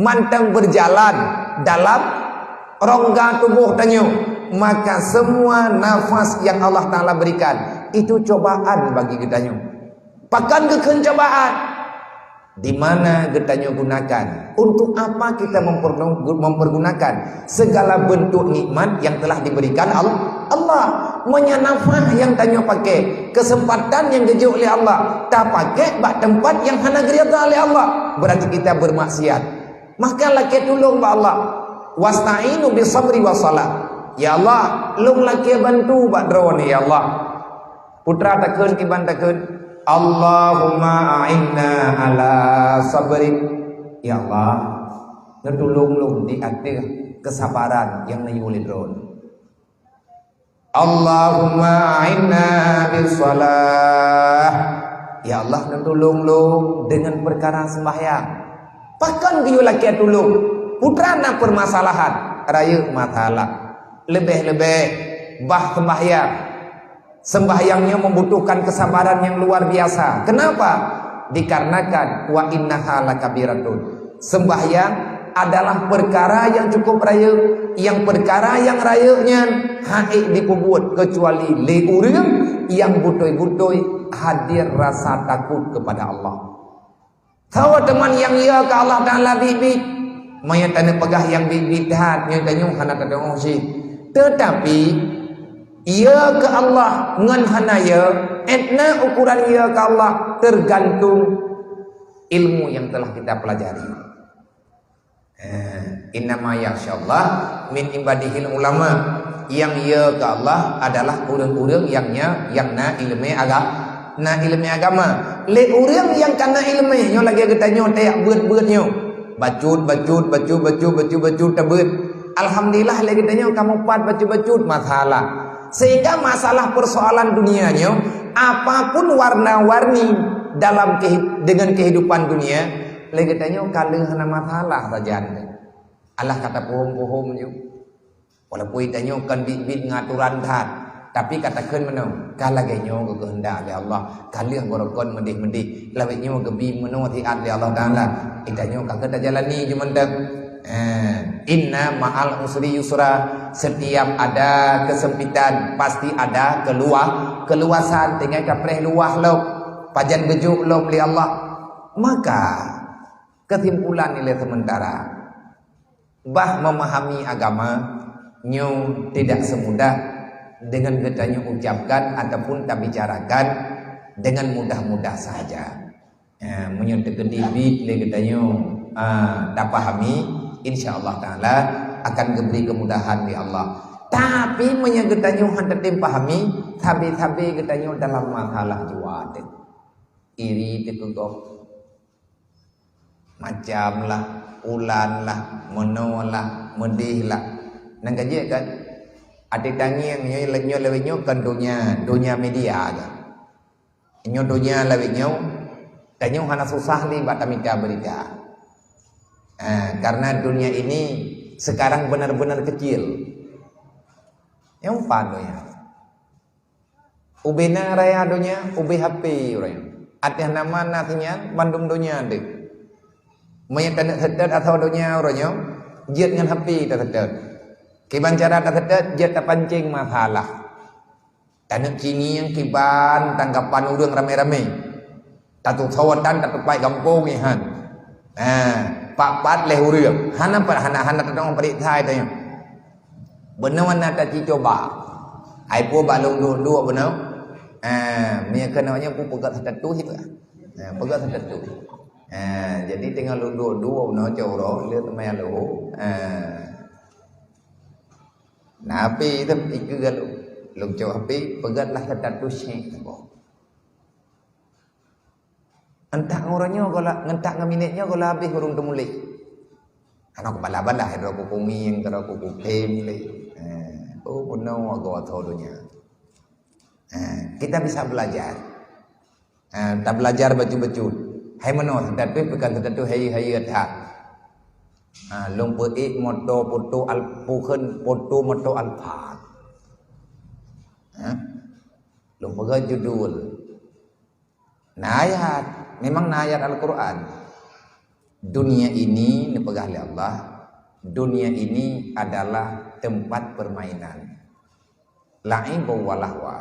mantong berjalan dalam rongga tuboh tanyoe, maka semua nafas yang Allah Taala berikan itu cobaan bagi geutanyoe. Pakon geukheun cobaan? Di mana geutanyoe gunakan? Untuk apa kita memperlu-, mempergunakan segala bentuk nikmat yang telah diberikan Al-, Allah? Meunyoe nafas nyang tanyoe pakai, kesempatan nyang geujok lé Allah, tapakai bak tempat nyang hana geuridha lé Allah, berarti kita bermaksiat. Maka lakée tulông bak Allah. Wasta'inu bisabri wassalah. Ya Allah, lông lakée bantu bak droeneuh, ya Allah. Putra takheun kiban takheun, "Allahumma a'inna ala sabri." Ya Allah, neutulông lông di ateueh kesabaran nyang neuyue lé droeneuh. "Allahumma a'inna bis shalah." Ya Allah, neutulông lông deungon peukara seumbahyang. Pakon geuyue lakée tulông? Putra na peumasalahan, rayeuk masalah. Leubeh-leubeh bah sembahyang. Sembahyang nyoe membutuhkan kesabaran yang luar biasa. Kenapa? Dikarenakan wa innaha lakabiratun. Sembahyang adalah perkara yang cukup rayeuk, yang perkara yang rayeuk nyan hana dipeubuet kecuali lé ureuëng yang beutôi-beutôi hadir rasa takut kepada Allah. Soe teuma nyang yö keu Allah Taala biet-biet? Meunyoe taneuk peugah nyang biet-biet that, nyoe tanyoe hana tadeungoe cit. Teutapi, yö keu Allah ngon hana yö, étna ukuran yö keu Allah, tergantung ilmu yang telah kita pelajari. Eh, innama yakhsyallaha min ibadihil ulama. Nyang yö keu Allah adalah ureuëng-ureuëng nyang nya, nyang na iéleumé aga-, na iéleumé agama. Lé ureuëng nyang ka na iéleumé, nyoe lagée geutanyoe tajak beuet-beuet nyoe. Bacut, bacut, bacut, bacut, bacut, bacut, tabeuet. Alhamdulillah, lé geutanyoe ka mupat bacut-bacut masalah. Sehingga masalah persoalan dunia nyoe, apapun warna-warni dalam kehi-, dengan kehidupan dunia, lé geutanyoe ka lheueh hana masalah sajan. Alah ka tapeuhom-peuhom ju. Walaupun tanyoe kon biet-biet ngon aturan that, tapi ka takheun meunoe, ka lagée nyoe geukeuheundak lé Allah, ka lheueh beurukon meudeh-meudeh, lawét nyoe geubi meunoe siat lé Allah Taala. Tanyoe ka keu tajalani ju mantong. Eh, inna ma'al usri yusra, setiap ada kesempitan pasti ada kelua-, keluasan, tinggai tapreh luwah lom, pajan geujok lom lé Allah. Maka, kesimpulan nilai sementara, bah memahami agama nyoe tidak semudah dengan geutanyoe ucapkan ataupun tabicarakan dengan mudah-mudah sahaja. Eh, meunyoe teukeudi biet lé geutanyoe, ah, tapahami, insya Allah Taala akan geubri kemudahan lé Allah. Tapi meunyoe geutanyoe hana tatem pahami, sabe-sabe geutanyoe dalam masalah jua teuh. Iri teuh keu gob. Macam lah, ulan lah, meunoe lah, meudeh lah. Nang ka jeuet kan? Até tangieng nyoe, nyoe lawét nyoe kan donya, donya media kan. Nyoe donya lawét nyoe, tanyoe hana susah lé bak tamita berita. Ah, karena dunia ini sekarang benar-benar kecil. Nyang pat donya. Ubé na raya donya, ubé H P uroe nyoe. Ateueh nama na sinyan, bandum donya deuh. Meunyoe taneuk seutôt asoe donya uroe nyoe, jeuet ngon H P taseutôt. Kiban cara taseutôt, jeuet tapancéng masalah. Taneuk cingieng kiban tanggapan ureuëng ramé-ramé. Tatusoe tan tatupai gampông nyan. Ha, pat-pat lé ureuëng. Hana pa-, hana, hana tadong padik thai tanyoe. Beuneu na taci coba. Ai peue bak lôn duek-duek beuneu. Ha, meunyoe keunoe nyoe peugah status itu. Ha, peugah status. Ha, jadi teungoh lôn duek-duek beuneu coro lé teuma lo. Ha. Nah, H P itu ikeu galu. Lôn cok H P, peugah lah status syek. Entah ngon uroe nyoe gola, ngon tak ngon minét nyoe gola habéh ureuëng teumuléh. Hana kubala-bala, droe kukungieng, droe kukutem lé. Eh, oh, bunoe agoe atho donya. Eh, kita bisa belajar. Eh, tabelajar bacut-bacut. Hai meunoe, seutatu bukan seutatu hai, hai that. Ah, lôn peuék moto foto al-, pukon foto moto Alphard. Eh? Lôn peugah judul. Na ayat, memang na ayat Al-Quran. Dunia ini, neupeugah lé Allah, dunia ini adalah tempat permainan. La'ibun wa lahwa.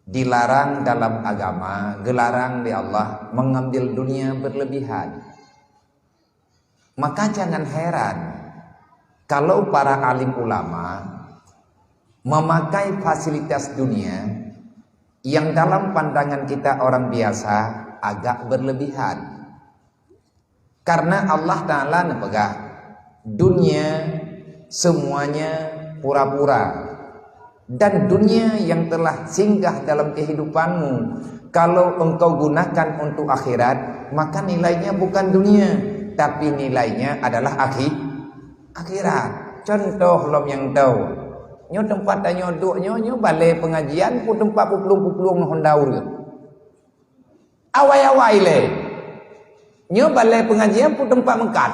Dilarang dalam agama, geularang lé Allah mengambil dunia berlebihan. Maka jangan heran kalau para alim ulama memakai fasilitas dunia yang dalam pandangan kita orang biasa agak berlebihan. Karena Allah Ta'ala neupeugah, dunia semuanya pura-pura. Dan dunia yang telah singgah dalam kehidupanmu, kalau engkau gunakan untuk akhirat, maka nilainya bukan dunia, tapi nilainya adalah akhi-, akhirat. Contoh lom nyang tau. Nyoe teumpat tanyoe duek nyoe, nyoe balai pengajian, pu teumpat puplueng-puplueng honda ureuëng. Awai-awai lé. Nyoe balai pengajian pun teumpat meukat.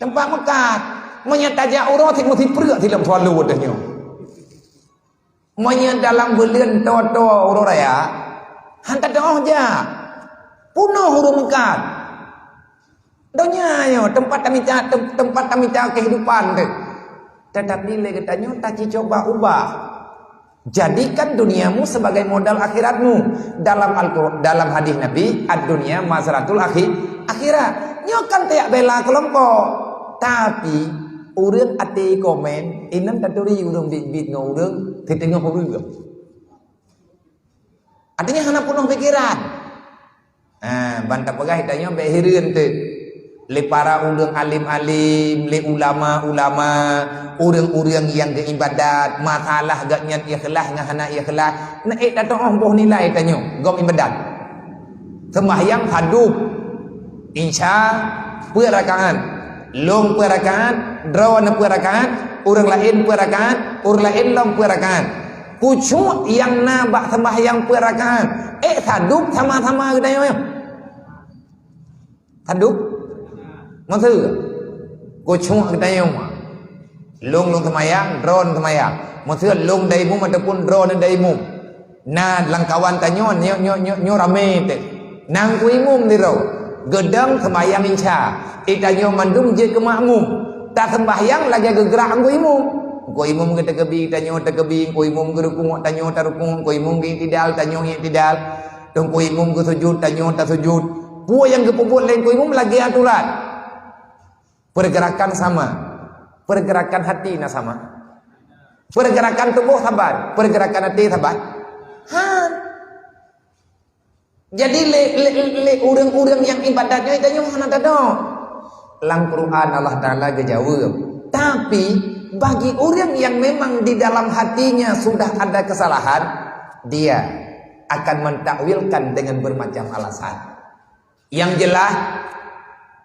Teumpat meukat. Meunyoe tajak uroe sit meusipreuk sit lam selalu watèe nyoe. Meunyoe dalam buleuen toe-toe uroe raya, han tatu'oh jak. Peunoh ureueng meukat. Donya nyoe teumpat tamita, tem-, teumpat tamita kehidupan teuh. Tetapi lé geutanyoe taci cuba ubah. Jadikan duniamu sebagai modal akhiratmu. Dalam Al-Qur-, dalam hadis Nabi, "Ad-dunya mazratul akhi-, akhirah." Nyoe kan tajak bela kelompok. Tapi, ureueng até komen, inan taturi ureueng biet-biet ngon ureueng siteungoh ureueng. Artinya hana peunoh pikeran. Ha, ban tapeugah tanyoe bèk hireuen teuh. Lé para ureueng alim-alim, lé ulama-ulama, ureueng-ureueng nyang geuibadat, masalah gobnyan ikhlas ngon hana ikhlas, na ék tatu'oh boh nilai tanyoe gob ibadat. Seumbahyang sadub, insya peuet rakaat, lôn peuet rakaat, droeneuh peuet rakaat, ureueng laén peuet rakaat, ureueng laén lom peuet rakaat. Kucuk nyang na bak seumbahyang peuet rakaat. Ék sadub sama-sama geutanyoe nyoe. Sadub? Maksud? Kucuk geutanyoe nyoe. Lôn, lôn seumayang, droeneuh seumayang. Maksud lôn dai imum ataupun droeneuh dai imum. Na lam kawan tanyoe nyoe, nyoe, nyoe, nyoe ramé teuh. Nang ku imum sidroe. Geudong seumayang insya. Geutanyoe mandum jeuet keu makmum. Taseumbahyang lagèe geugrak ku imum. Ku imum geutakeubi, tanyoe takeubi, ku imum geurukuk, tanyoe tarukuk, ku imum geuiktidal, tanyoe iktidal. Teungku imum geusujut, tanyoe tasujut. Peue nyang geupeubuet lé teungku imum lagèe aturan. Pergerakan sama. Pergerakan hati na sama. Pergerakan tuboh saban, pergerakan até saban. Han. Jadi lé, lé, lé ureueng-ureueng nyang ibadat nyoe tanyoe hana tadong. Lam Quran Allah Taala geujaweueb. Tapi bagi ureueng nyang memang di dalam hatinya sudah ada kesalahan, dia akan mentakwilkan dengan bermacam alasan. Nyang jeulaih,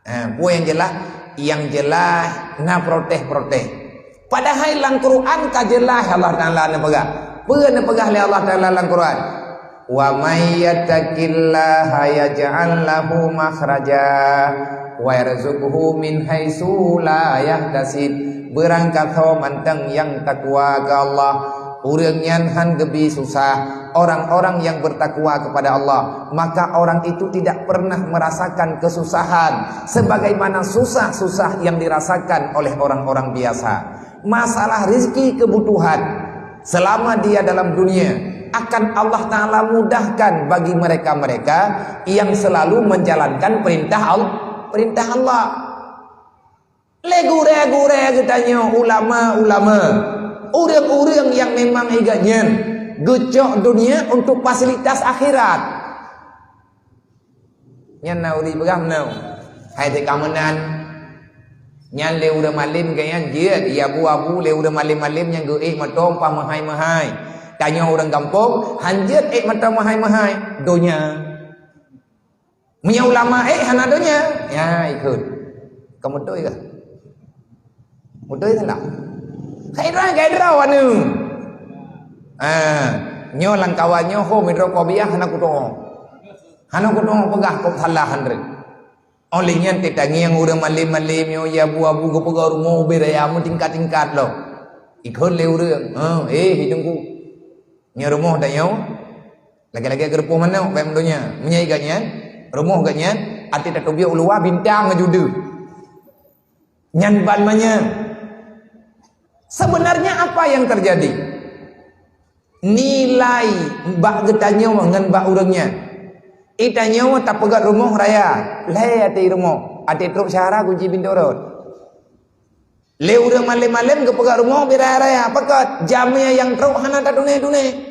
eh, peue nyang jeulaih? Nyang jeulaih na protes-protes. Padahai lam Quran ka jeulaih Allah Taala neupeugah. Peue neupeugah lé Allah Taala lam Quran? "Wa may yattaqillaha yaj'al lahu makhraja wa yarzuqhu min haitsu la yahtasib." Beurangkasoe mantong nyang takwa keu Allah, ureueng nyan han geubi susah. Orang-orang yang bertakwa kepada Allah, maka orang itu tidak pernah merasakan kesusahan sebagaimana susah-susah yang dirasakan oleh orang-orang biasa. Masalah rezeki, kebutuhan, selama dia dalam dunia, akan Allah Taala mudahkan bagi mereka-mereka yang selalu menjalankan perintah Al-, perintah Allah. Lé gurée-gurée geutanyoe, ulama-ulama, ureueng-ureueng nyang memang igat nyan geucok dunia untuk fasilitas akhirat. Nyan na ureueng peugah meunoe, hai teuka meunan. Nyan lé ureueng malem geuh nyan jeuet, ya bu abu lé ureueng malem-malem nyang geuék mantong pah meuhai-meuhai. Tanyoe ureueng gampông, han jeuet ék mantong meuhai-meuhai. Donya. Meunyoe ulama ék hana donya, ya ikot. Ka beutôi kah? Beutôi salah? Khairah, khairah anu. Ah, nyoe lam kawan nyoe ho midro kobiah hana kutoh. Hana kutoh peugah kok salah han reuet. Óh lheueh nyan teutangieng ureueng malem-malem nyoe ya bu abu geupeugah rumoh ubé raya meutingkat-tingkat lom. Ikot lé ureueng. Ha, eh, hi teungku. Nyoe rumoh tanyoe. Lagée-lagée geureupoh manok bak donya. Meunyoe igat nyan, rumoh geuh nyan, até tateubiet u luwa bintang ngon judeueng. Nyan ban manyang. Sebenarnya apa yang terjadi? Nilai bak geutanyoe ngon bak ureueng nyan. Itanyoe tapeugét rumoh raya, lhée até rumoh, até trok syahara kunci pintoe rot. Lé ureueng malem-malem geupeugah rumoh ubé raya-raya, pakot jamé nyang trok hana tatuné-tuné.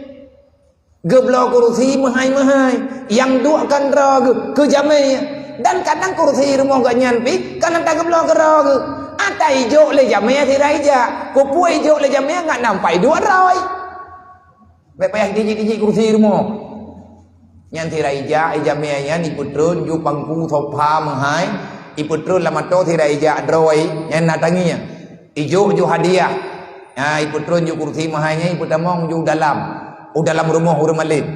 Geubloe kurusi meuhai-meuhai, nyang duek kan droe geuh keu jamé. Dan kadang kurusi rumoh geuh nyan pih ka na tageubloe keu droe geuh. Ata ijok lé jamé sira ija, keupeue ijok lé jamé ngat nampak iduek droe. Bék payah jijik-jijik kurusi rumoh. Nyan sira ija, ija mé nyan ipeutreun ju pangku sofa meuhai, ipeutreun lam atô sira ija droe, nyan na tangieng. Ijok ju hadiah. Ha, ipeutreun ju kurusi meuhai nyan, ipeutamong ju dalam. U dalam rumoh ureueng malem.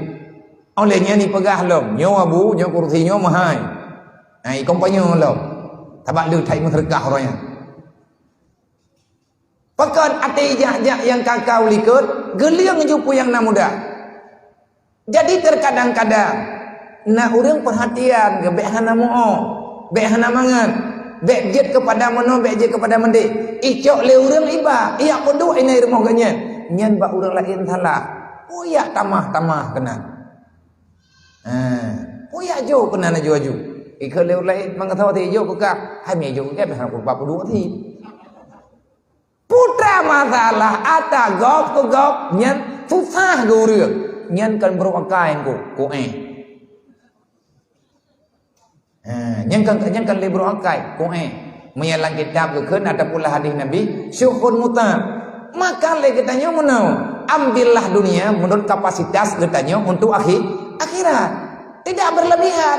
Óh lheueh nyan ipeugah lom, "Nyoe abu, nyoe kurusi nyoe meuhai." Hai, kompanyong lom. Sabab le that meuseudeukah uroe nyan. Pakon até jak-jak nyang ka-ka u likot, geulieng ju peue nyang na mudah. Jadi, terkadang-kadang na ureuëng perhatian geuh, bék hana meu-o, bék hana mangat, bék jeuet keupada meunoe, bék jeuet keupada meudéh. Icok lé ureuëng iba, ijak peuduek inan rumoh geuh nyan. Nyan bak ureuëng laén salah. Puyah tamah-tamah keunan. Ha, puyah jok keunan aju-aju. Ikheun lé ureuëng laén, mangat sawa ti jok keu kah. Hai mi jok keu kah, hana kuba peuduek ti. Putra masalah ata gob keu gob nyan susah geu ureuëng. Nyan kan brok akai ku, ku eh. Ha, nyan kan, nyan kan lé brok akai, ku eh. Meunyo lam kitab geukheun ataupun lam hadis Nabi, syukhun muta. Maka lé geutanyoe meunoe, ambillah dunia menurut kapasitas geutanyoe untuk akhi-, akhirat. Tidak berlebihan.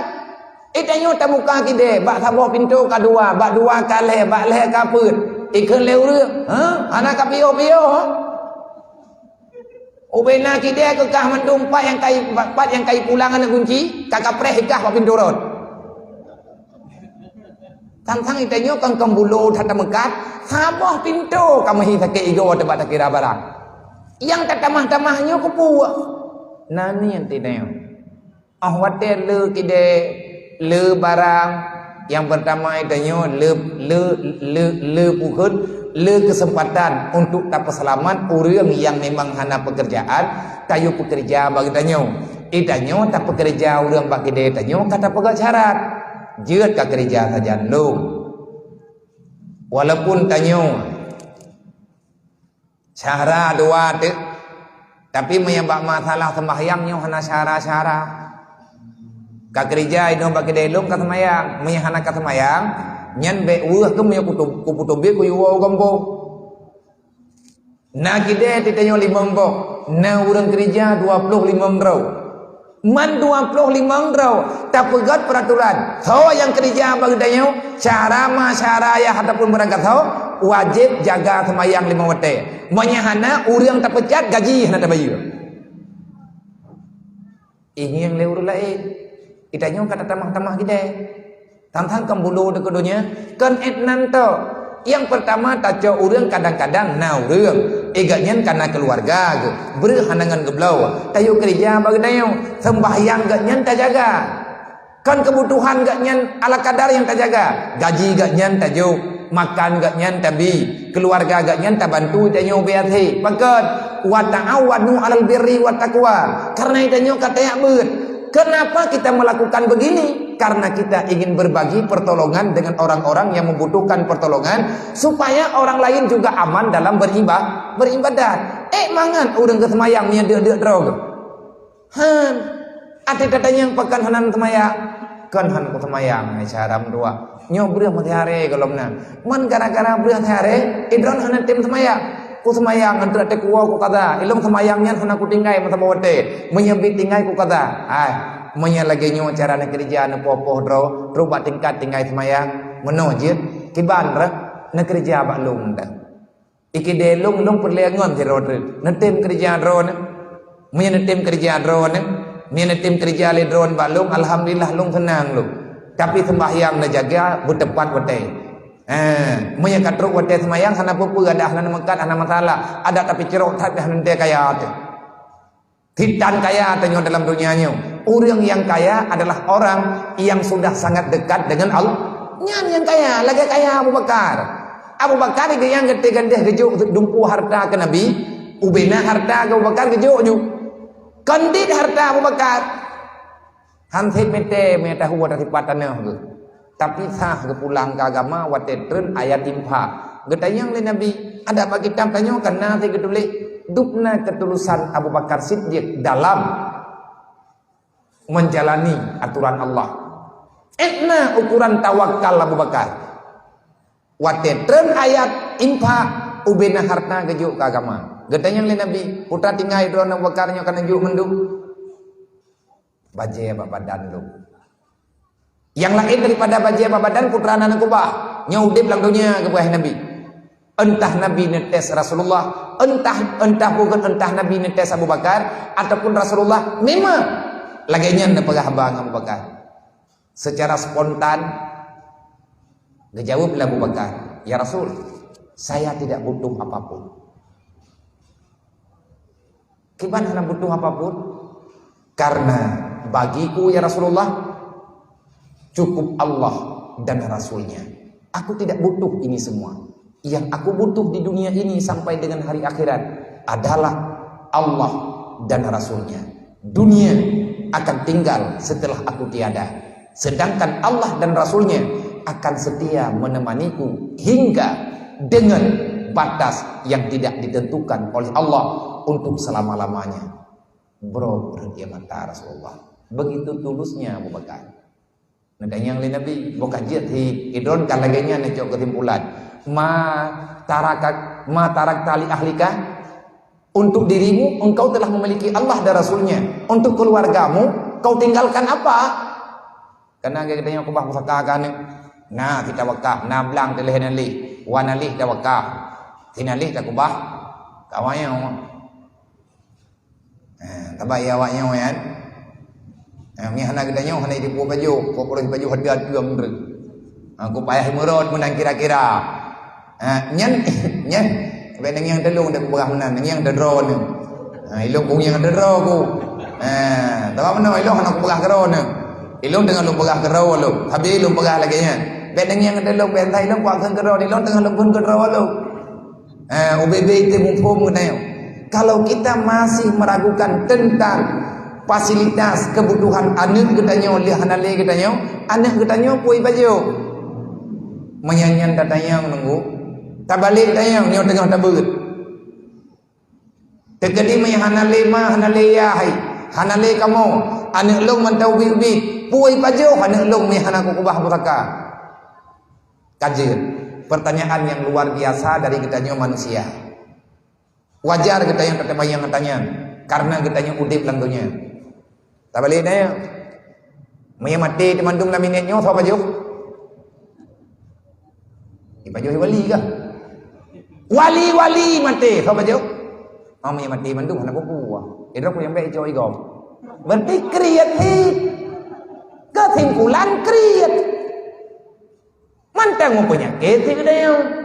Eh, tanyoe tabuka kidée, bak saboh pintoe ka dua, bak dua ka lhée, bak lhée ka peuet. Ikheun lé ureuëng, "Ha? Hana ka piôh-piôh, ha?" Ubena kidée keu kah mandum, pat nyang kai, pat nyang kai pulang aneuk gunci, ka kapreh ikah bak pintoe rot. Sang-sang itanyoe kon-kon bulo that tameukat, saboh pintoe ka meuhi sakét igoe teuh bak takira barang. Nyang tatamah-tamah nyoe keupeue? Na niet itanyoe. Óh watée le kidée, le barang, nyang peurtama itanyoe le, le, le, le pukon, le keuseumpatan untuk tapeuseulamat ureuëng nyang memang hana peukeurjaan, tayue peukeureuja bak geutanyoe. Itanyoe tapeukeureuja ureuëng bak kidée tanyoe ka tapeugét syarat. Jeuet ka keureuja sajan lom. Walaupun tanyoe syahra dua teuk. Tapi meunyo bak masalah seumbahyang nyoe hana syahra-syahra. Ka keureuja inong bak kidée lôn ka seumayang. Meunyo hana ka seumayang, nyan bék weueh keuh meunyo kutu-, kupeuteubiet kuyue woe u gampông. Na kidée titanyoe limong boh, na ureuëng keureuja dua ploh limong droe. Man dua ploh limong droe tapeugét peuraturan. Soe nyang keureuja bak geutanyoe, syahra ma syahra yah ataupun barangkasoe, wajéb jaga seumayang limong watée. Meunyo hana, ureuëng tapeucat, gaji hana tabayeue. Ingieng lé ureuëng laén. Itanyoe ka tatamah-tamah kidée. Tang-tang kon bulo dikeue donya, kon ék nan to. Nyang peurtama tacok ureuëng kadang-kadang na ureuëng, eh, gobnyan ka na keuluwarga geuh, breueh hana ngon geubloe, tayue keureuja bak geutanyoe, seumbahyang gobnyan tajaga. Kon keubutuhan gobnyan ala kadar nyang tajaga, gaji gobnyan tajok, makan gobnyan tabi, keuluwarga gobnyan tabantu tanyoe biasa. Pakon? "Wa ta'awanu 'alal birri wat taqwa." Karena tanyoe ka tajak beuet. Kenapa kita melakukan begini? Karena kita ingin berbagi pertolongan dengan orang-orang yang membutuhkan pertolongan, supaya orang lain juga aman dalam beriba-, beribadat. Ék mangat ureuëng geuseumayang meunyo deuk-deuk droe geuh. Han. Até tatanyong pakon hana seumayang. Kon hana kuseumayang, hai syahra meutuah. Nyoe breueh meusiharé gohlom na. Man gara-gara breueh siharé, idroen hana tem seumayang. Kuseumayang, ngon trok teukuwoe kukaza. Ilôn seumayang nyan hana kutinggai meusaboh watée. Meunyoe bit tinggai kukaza. Hai, meunyoe lagée nyoe cara neukeureuja neupoh-poh droe, trok bak tingkat tinggai seumayang. Meunoe jeuet, kiban reh neukeureuja bak lôn dah. Ikidée lôn, lôn peureulée ngon sidroe treuk. Neutem keureuja droeneuh. Meunyoe neutem keureuja droeneuh, meunyoe neutem keureuja lé droeneuh bak lôn, alhamdulillah lôn seunang lôn. Tapi seumbahyang neujaga beuteupat watée. Eh, meunyoe ka trok watée seumayang hana peue-peue, adak hana neumeukat, hana masalah. Adak tapi cirok that dah neuntée kaya teuh. Titan kaya tanyoe dalam dunia nyoe. Ureuëng nyang kaya adalah orang yang sudah sangat dekat dengan Allah. Nyan nyang kaya, lagée kaya Abu Bakar. Abu Bakar geuh nyang geuté gadoh geujok dumpeue harta keu Nabi, ubena harta keu Abu Bakar geujok ju. Kon dit harta Abu Bakar. Han sép meuté meunyo tahu ata sifat tanoh geuh. Tapi sah geupulang keu agama watée treun ayat infak. Geutanyong lé Nabi, adak bak kitab tanyoe kan na teuh geutuléh, dubna keutulusan Abu Bakar Siddiq dalam menjalani aturan Allah. Ék na ukuran tawakal Abu Bakar. Watée treun ayat infak, ubena harta geujok keu agama. Geutanyong lé Nabi, "Putra tinggai droeneuh Abu Bakar nyoe ka neujok mandum?" Bajée bak badan lôn. Nyang laén daripada bajée bak badan, putra na neukubah. Nyoe udeb lam donya geupeugah Nabi. Entah Nabi neutés Rasulullah, entah, entah bukan entah Nabi neutés Abu Bakar, ataupun Rasulullah memang lagée nyan neupeugah haba ngon Abu Bakar. Secara spontan, geujaweueb lé Abu Bakar, "Ya Rasul, saya tidak butuh apapun." "Kiban hana butuh apapun?" "Karena bagiku, ya Rasulullah, cukup Allah dan Rasulnya. Aku tidak butuh ini semua. Yang aku butuh di dunia ini sampai dengan hari akhirat adalah Allah dan Rasulnya. Dunia akan tinggal setelah aku tiada. Sedangkan Allah dan Rasulnya akan setia menemaniku hingga dengan batas yang tidak ditentukan oleh Allah untuk selama-lamanya." Brok rhot ie mata Rasulullah. Begitu tulusnya Abu Bakar. Neutanyong lé Nabi, "Boh ka jeuet hi, idon ka lagée nyan neucok keusimpulan. Ma taraka, ma tarakta li ahlika? Untuk dirimu, engkau telah memiliki Allah dan Rasulnya. Untuk keluargamu, kau tinggalkan apa?" Kana geutanyoe keubah pusaka ka aneuk. Na sitawakaf, na blang teuléh nalih, wa nalih tawakaf. Sinalih takubah, ka awaknyoe. Ha, tabak ya awaknyoe nyan. Ha, mi hana geutanyoe hana jipuwoe pajoh, kok peuroh pajoh hati-hati amreuh. Ha, ku payah meurot meunan kira-kira. Ha, nyan, nyan. Bèk ngieng teulông dak kupeugah meunan, ngieng teudroe nyoe. Ha, ilông ku ngieng teudroe ku. Ha, tabak meunoe ilông hana kupeugah keudroe nyoe. Ilông teungoh lôn peugah keudroe lôn. Habéh lôn peugah lagèe nyan. Bèk ngieng teulông, bèk entah ilông kuat kheun keudroe, ilông teungoh lôn phon keudroe lôn. Eh, ubé-bé itu muphom geutanyoe. Kalau kita masih meragukan tentang fasilitas kebutuhan aneuk geutanyoe, lheueh hana lé geutanyoe, aneuk geutanyoe peue jipajoh? Meunyan nyan tatanyong nunggu, tabalek tanyong nyoe teungoh tabeuet. Teukeudi meunyan hana lé ma, hana lé yah, hana lé kamoe, aneuk lôn mantong ubit-ubit, peue jipajoh aneuk lôn meunyan hana kukeubah pusaka? Ka jeuet, pertanyaan nyang luar biasa dari geutanyoe manusia. Wajar geutanyoe tatanyong-tanyong, karena geutanyoe udép lam donya. Tabalek nyoe, meunyoe maté teumandum lam minèt nyoe, soe pajoh? Jipajoh wali kah? Wali-wali maté, soe pajoh? Oh, meunyoe maté mandum hana peue-peue. Idroe nyang bèk icok igom. Berarti kriet hi. Kesimpulan kriet. Mantong meupenyakét geutanyoe.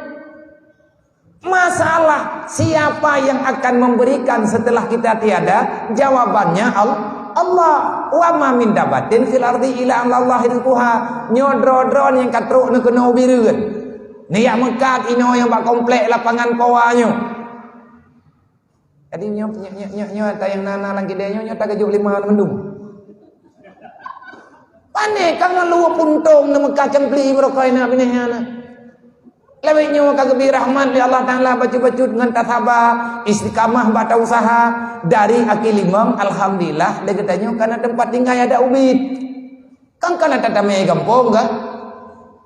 Masalah siapa yang akan memberikan setelah kita tiada? Jawabannya Al-, Allah. "Wa ma min dabbatin fil ardi illa 'alallahi rizquha." Nyoe droe-droe nyang ka trok neukeunoe ubit rhot. Neujak meukat inoe nyang bak komplek lapangan Powa nyoe. Jadi nyoe, nyoe, nyoe, nyoe, nyoe, ata nyang na, na lam keudè nyoe, nyoe tageujok lé ma mandum. Pane ka ngon luweue puntông neumeukat cangkli barokah na binéh nyan na. Lawét nyoe ka geubri rahmat lé Allah Taala bacut-bacut ngon tasaba, istiqamah bak tausaha, dari akhé limong, alhamdulillah, di geutanyoe ka na teumpat tinggai adak ubit. Kan ka na tatamé gampông, kan?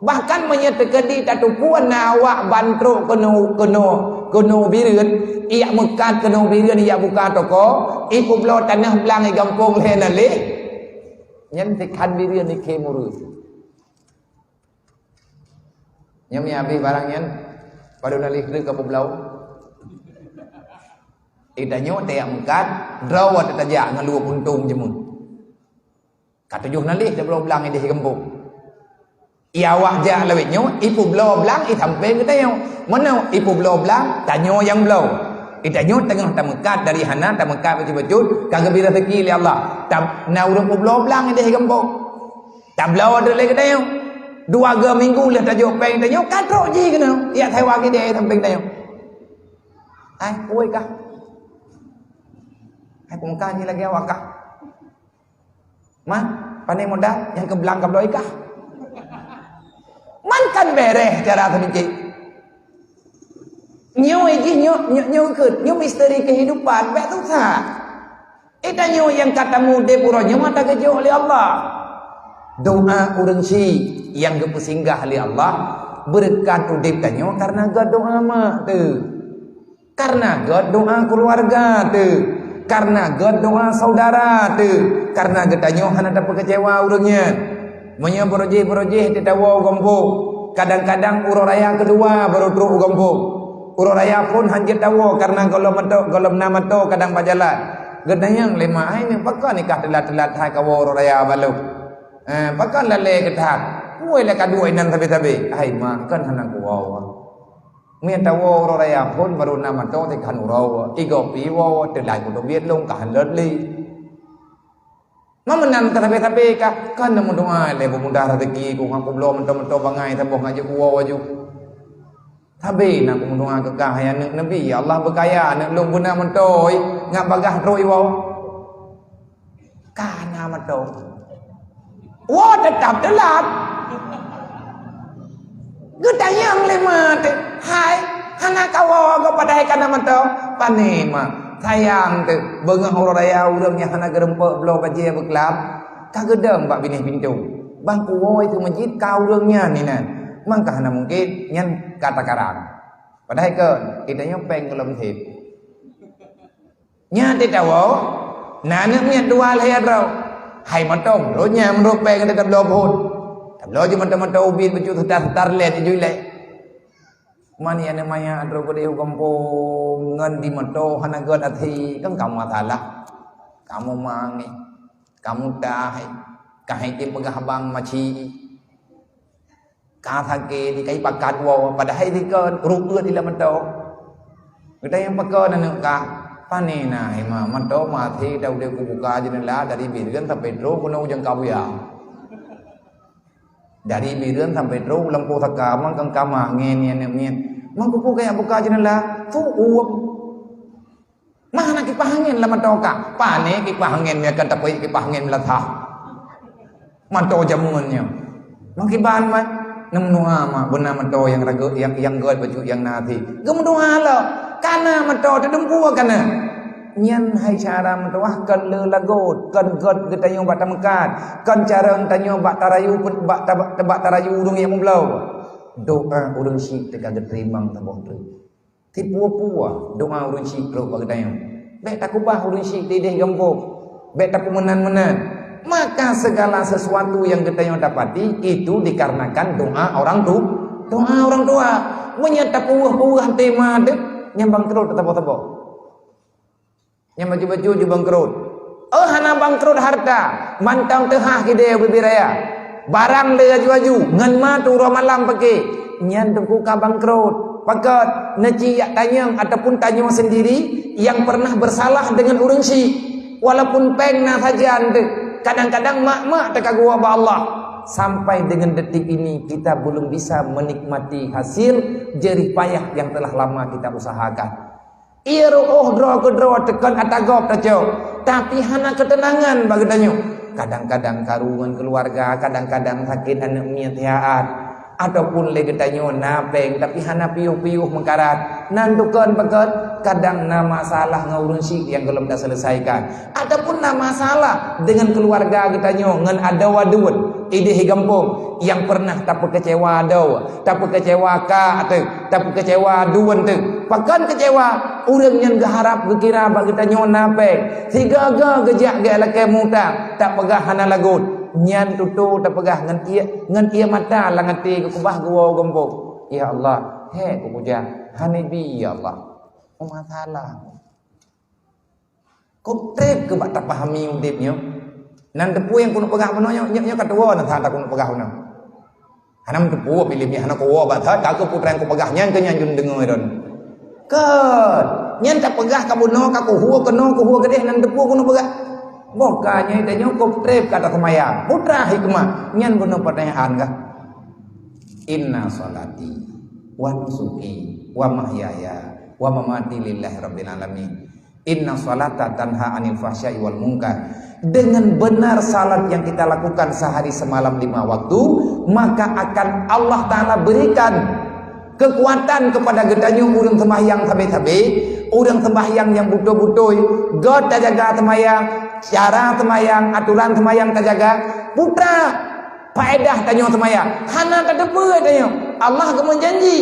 Bahkan meunyoe teukeudi tateupeue na awak ban trok keunoe, keunoe, keunoe ubit rhot, ijak meukat keunoe ubit rhot, ijak buka toko, ipeubloe tanoh blang i gampông lhèe naleh, nyan teukan ubit rhot ikheun ureueng. Nyoe mi habéh barang nyan, padub naleh treuk ka peubloe. Geutanyoe tajak meukat, droe teutajak ngon luweue puntông jeumeun. Ka tujoh naleh tabloe blang idéh gampông. I awak jak lawét nyoe, ipeubloe blang i sampéng geutanyoe. Meunoe ipeubloe blang, tanyoe nyang bloe. Geutanyoe teungoh tameukat dari hana, tameukat bacut-bacut, ka geubri raseuki lé Allah. Tam-, na ureueng peubloe blang idéh gampông. Tabloe deuh lé geutanyoe. Dua go minggu lheueh tajok péng tanyoe, ka trok jih keunoe. Ijak sewa keudè sampéng tanyoe. Hai, peue kah? Hai, peue kah nyoe lagèe awak kah? Man, pane modal nyang keu blang ka bloe i kah? Man kan bèrèh cara seumikék. Nyoe jih nyoe, nyoe, nyoe keuh, nyoe misteri kehidupan, bèk susah. Geutanyoe nyang ka tamudép uroe nyoe mata geujok lé Allah. Doa ureueng syiek nyang geupeusinggah lé Allah, beureukat udép tanyoe kareuna geudoa mak teuh. Kareuna geudoa keuluwarga teuh, kareuna geudoa syedara teuh, kareuna geutanyoe hana tapeukeucewa ureueng nyan. Meunyoe beurojih-beurojih teuh tawoe u gampông, kadang-kadang uroe raya keudua barô trok u gampông. Uroe raya phon hanjeuet tawoe kareuna gohlom meuto-, gohlom na meuto kadang bak jalan. Geutanyong lé mak, "Hai nyoe pakon i kah teulat-teulat hai kawoe uroe raya baloh?" Eh, pakon lalée geutak? Woi, lé ka duek inan sabe-sabe. Hai mak, kan hana kuwoe. Meunan tawoe uroe raya phon barô na mantong teukan uroe. Igoe pi woe, teulat kuteubiet lôn ka han lôt lé. Ma meunan ka sabe-sabe ka, kan meudoa lé peumudah rezeki ku, ngon kubloe mantong-mantong bangai saboh ngon jeuet kuwoe aju. Sabe na kumeudoa keu kah, hai aneuk Nabi, ya Allah beukaya aneuk lôn beuna mantong, ngat bagah trok iwoe. Ka na mantong. Woe teutap teulat. Geutanyong lé ma teuh, "Hai, hana kawoe goe padahai ka na mantong?" "Pane ma, sayang teuh, beungoh uroe raya ureuëng nyang hana geurumpok bloe bajée beuklam, ka geudong bak binéh pintoe. Ban kuwoe keu meuseujid ka ureuëng nyan inan. Mangka hana mungken, nyan ka takarang." Padahai kon, geutanyoe péng gohlom sép. Nyan teuh tawoe, na aneuk miet dua lhée droe. Hai mantong, lôn nyan meunurot péng teuh tabloe phon. Tabloe jih mantong-mantong ubit bacut seutar-seutar lét jih lé. Man ya aneuk manyak droe keudeh u gampông ngon di mantong hana gét até, kan kamoe salah. Kamoe mangéh, kamoe tahe, ka hai teupeugah bang maci. Ka sakét, ka ipakat woe, padahai dikeue ruet di lam mantong. Geutanyoe pakon aneuk kah, pane na hima mantong maté, dah udeb kubuka jeunela dari Bireuen sampai trok keunoe u Jangka Buya. Dari Bireuen sampai trok u lampôh saka, mangkang kamah ngen nyan aneuk miet. Mangkupu kaya buka jeunela, tu uweuem. Nah, hana kipah angén lam mantong ka. Pane kipah angén, meuakan tapeuék kipah angén meulasah. Mantong jameun nyoe. Meukiban mat, neumeunoe mak beuna mantong nyang ragut, nyang, nyang gét bacut nyang na até. Geumeudoa lom. Kana mantong teudumpue kana. Nyan hai cara meutuah kon le lagot, kon gét geutanyoe bak tameukat, kon carông tanyoe bak tarayu, bak ta-, bak tarayu ureuëng nyang meubloe. Doa ureuëng syik teuka geuteurimong saboh treuk. Tipu-pue doa ureuëng syik trok bak geutanyoe. Bék takubah ureuëng syik di ideh gampông. Bék tapeumeunan-meunan. Maka segala sesuatu yang geutanyoe dapati itu dikarenakan doa orang tu, doa orang tua. Meunyoe tapeuweuh-peuweuh até ma teuh, nyan bangkrot teuh saboh-saboh. Nyan bacut-bacut ju bangkrot. Oh, hana bangkrot hareuta, mantong teuhah kidée ubit raya. Barang le aju-aju, ngon ma tu uroe malam pake. Nyan teungku ka bangkrot. Pakon, neuci jak tanyong ataupun tanyoe sendiri yang pernah bersalah dengan ureuëng syik. Walaupun péng na sajan teuh, kadang-kadang mak-mak teuka geuwoe bak Allah. Sampai dengan detik ini, kita belum bisa menikmati hasil jerih payah yang telah lama kita usahakan. Ie reuôh droe keudroe teukon ata gob tacok, tapi hana keuteunangan bak geutanyoe. Kadang-kadang karu ngon keuluwarga, kadang-kadang sakét aneuk miet siat, ataupun lé geutanyoe na péng tapi hana piôh-piôh meukarat. Nan tukon pakon, kadang na masalah ngon ureuëng syik nyang gohlom taseuleusaikan, ataupun na masalah deungon keuluwarga geutanyoe ngon adoe aduen ideh gampông nyang pernah tapeukeucewa adoe, tapeukeucewa kak teuh, tapeukeucewa aduen teuh. Pakon keucewa? Ureuëng nyan geuharab geukira bak geutanyoe na péng, sigaga geujak geu lakée mutang, tapeugah hana lagot. Nyan tutoe tapeugah ngon ie, ngon ie mata lam até geukeubah geuwoe gampông. Ya Allah, hék kupuja, hana bi ya Allah. Oh, masalah. Kok treb keu bak tapahami udeb nyoe? Nan teupeu nyang keuneuk peugah bunoe nyoe, nyoe, nyoe ka tuwoe na that keuneuk peugah bunoe. Hana meuteupeue piléh nyoe hana kuwoe bak that, ka keu putra nyang kupeugah nyan keu nyan jeuet deungoe droen. Kon, nyan tapeugah ka bunoe ka kuhue keunoe kuhue keudeh nan teupeu keuneuk peugah. Boh ka nyoe tanyoe kok treb ka taseumayang. Putra hikmah, nyan bunoe peutanyaan kah? Inna salati wa nusuki wa mahyaya wa mamati lillahi rabbil alamin. Inna salata tanha anil fahsya'i wal munkar. Dengan benar salat yang kita lakukan sehari semalam lima waktu, maka akan Allah Ta'ala berikan kekuatan kepada geutanyoe ureuëng sembahyang sabe-sabe, ureuëng sembahyang nyang beutôi-beutôi, gét tajaga sembahyang, cara sembahyang, aturan sembahyang tajaga, putra. Paedah tanyoe seumayang, hana tateupeue tanyoe. Allah geumeujanji,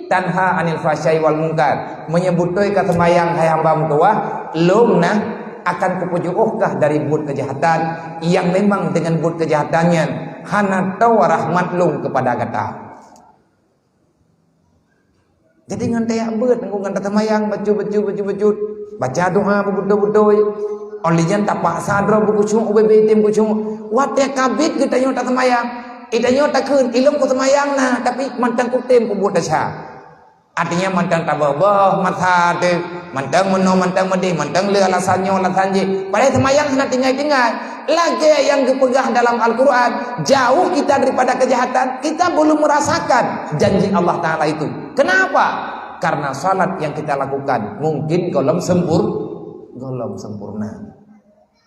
"Tanha anil fahsya'i wal munkar." Meunyoe beutôi ka seumayang hai hamba meutuwah, Lôn na akan kupeujiôh kah dari buet keujahatan nyang memang deungon buet keujahatan nyan hana toe rahmat Lôn keupada gata. Jadi ngon tajak beuet, ngon taseumayang bacut-bacut, bacut-bacut, baca doa beubeutôi-beutôi, Óh lheueh nyan tapaksa droe beukhusyuk, ubé-bé tem khusyuk. Watée ka biet geutanyoe taseumayang, geutanyoe takheun, "Ilôn kuseumayang na, tapi mantong kutem kubuet desya." Artinya mantong taböh-böh masa teuh, mantong meunoe, mantong meudeh, mantong le alasan nyoe, alasan jih. Padahai seumayang hana tinggai-tinggai. Lagée nyang geupeugah dalam Al-Quran, "Jauh kita daripada kejahatan, kita belum merasakan janji Allah Ta'ala itu." Kenapa? Karena salat yang kita lakukan mungkin golom sempur-, golom sempurna.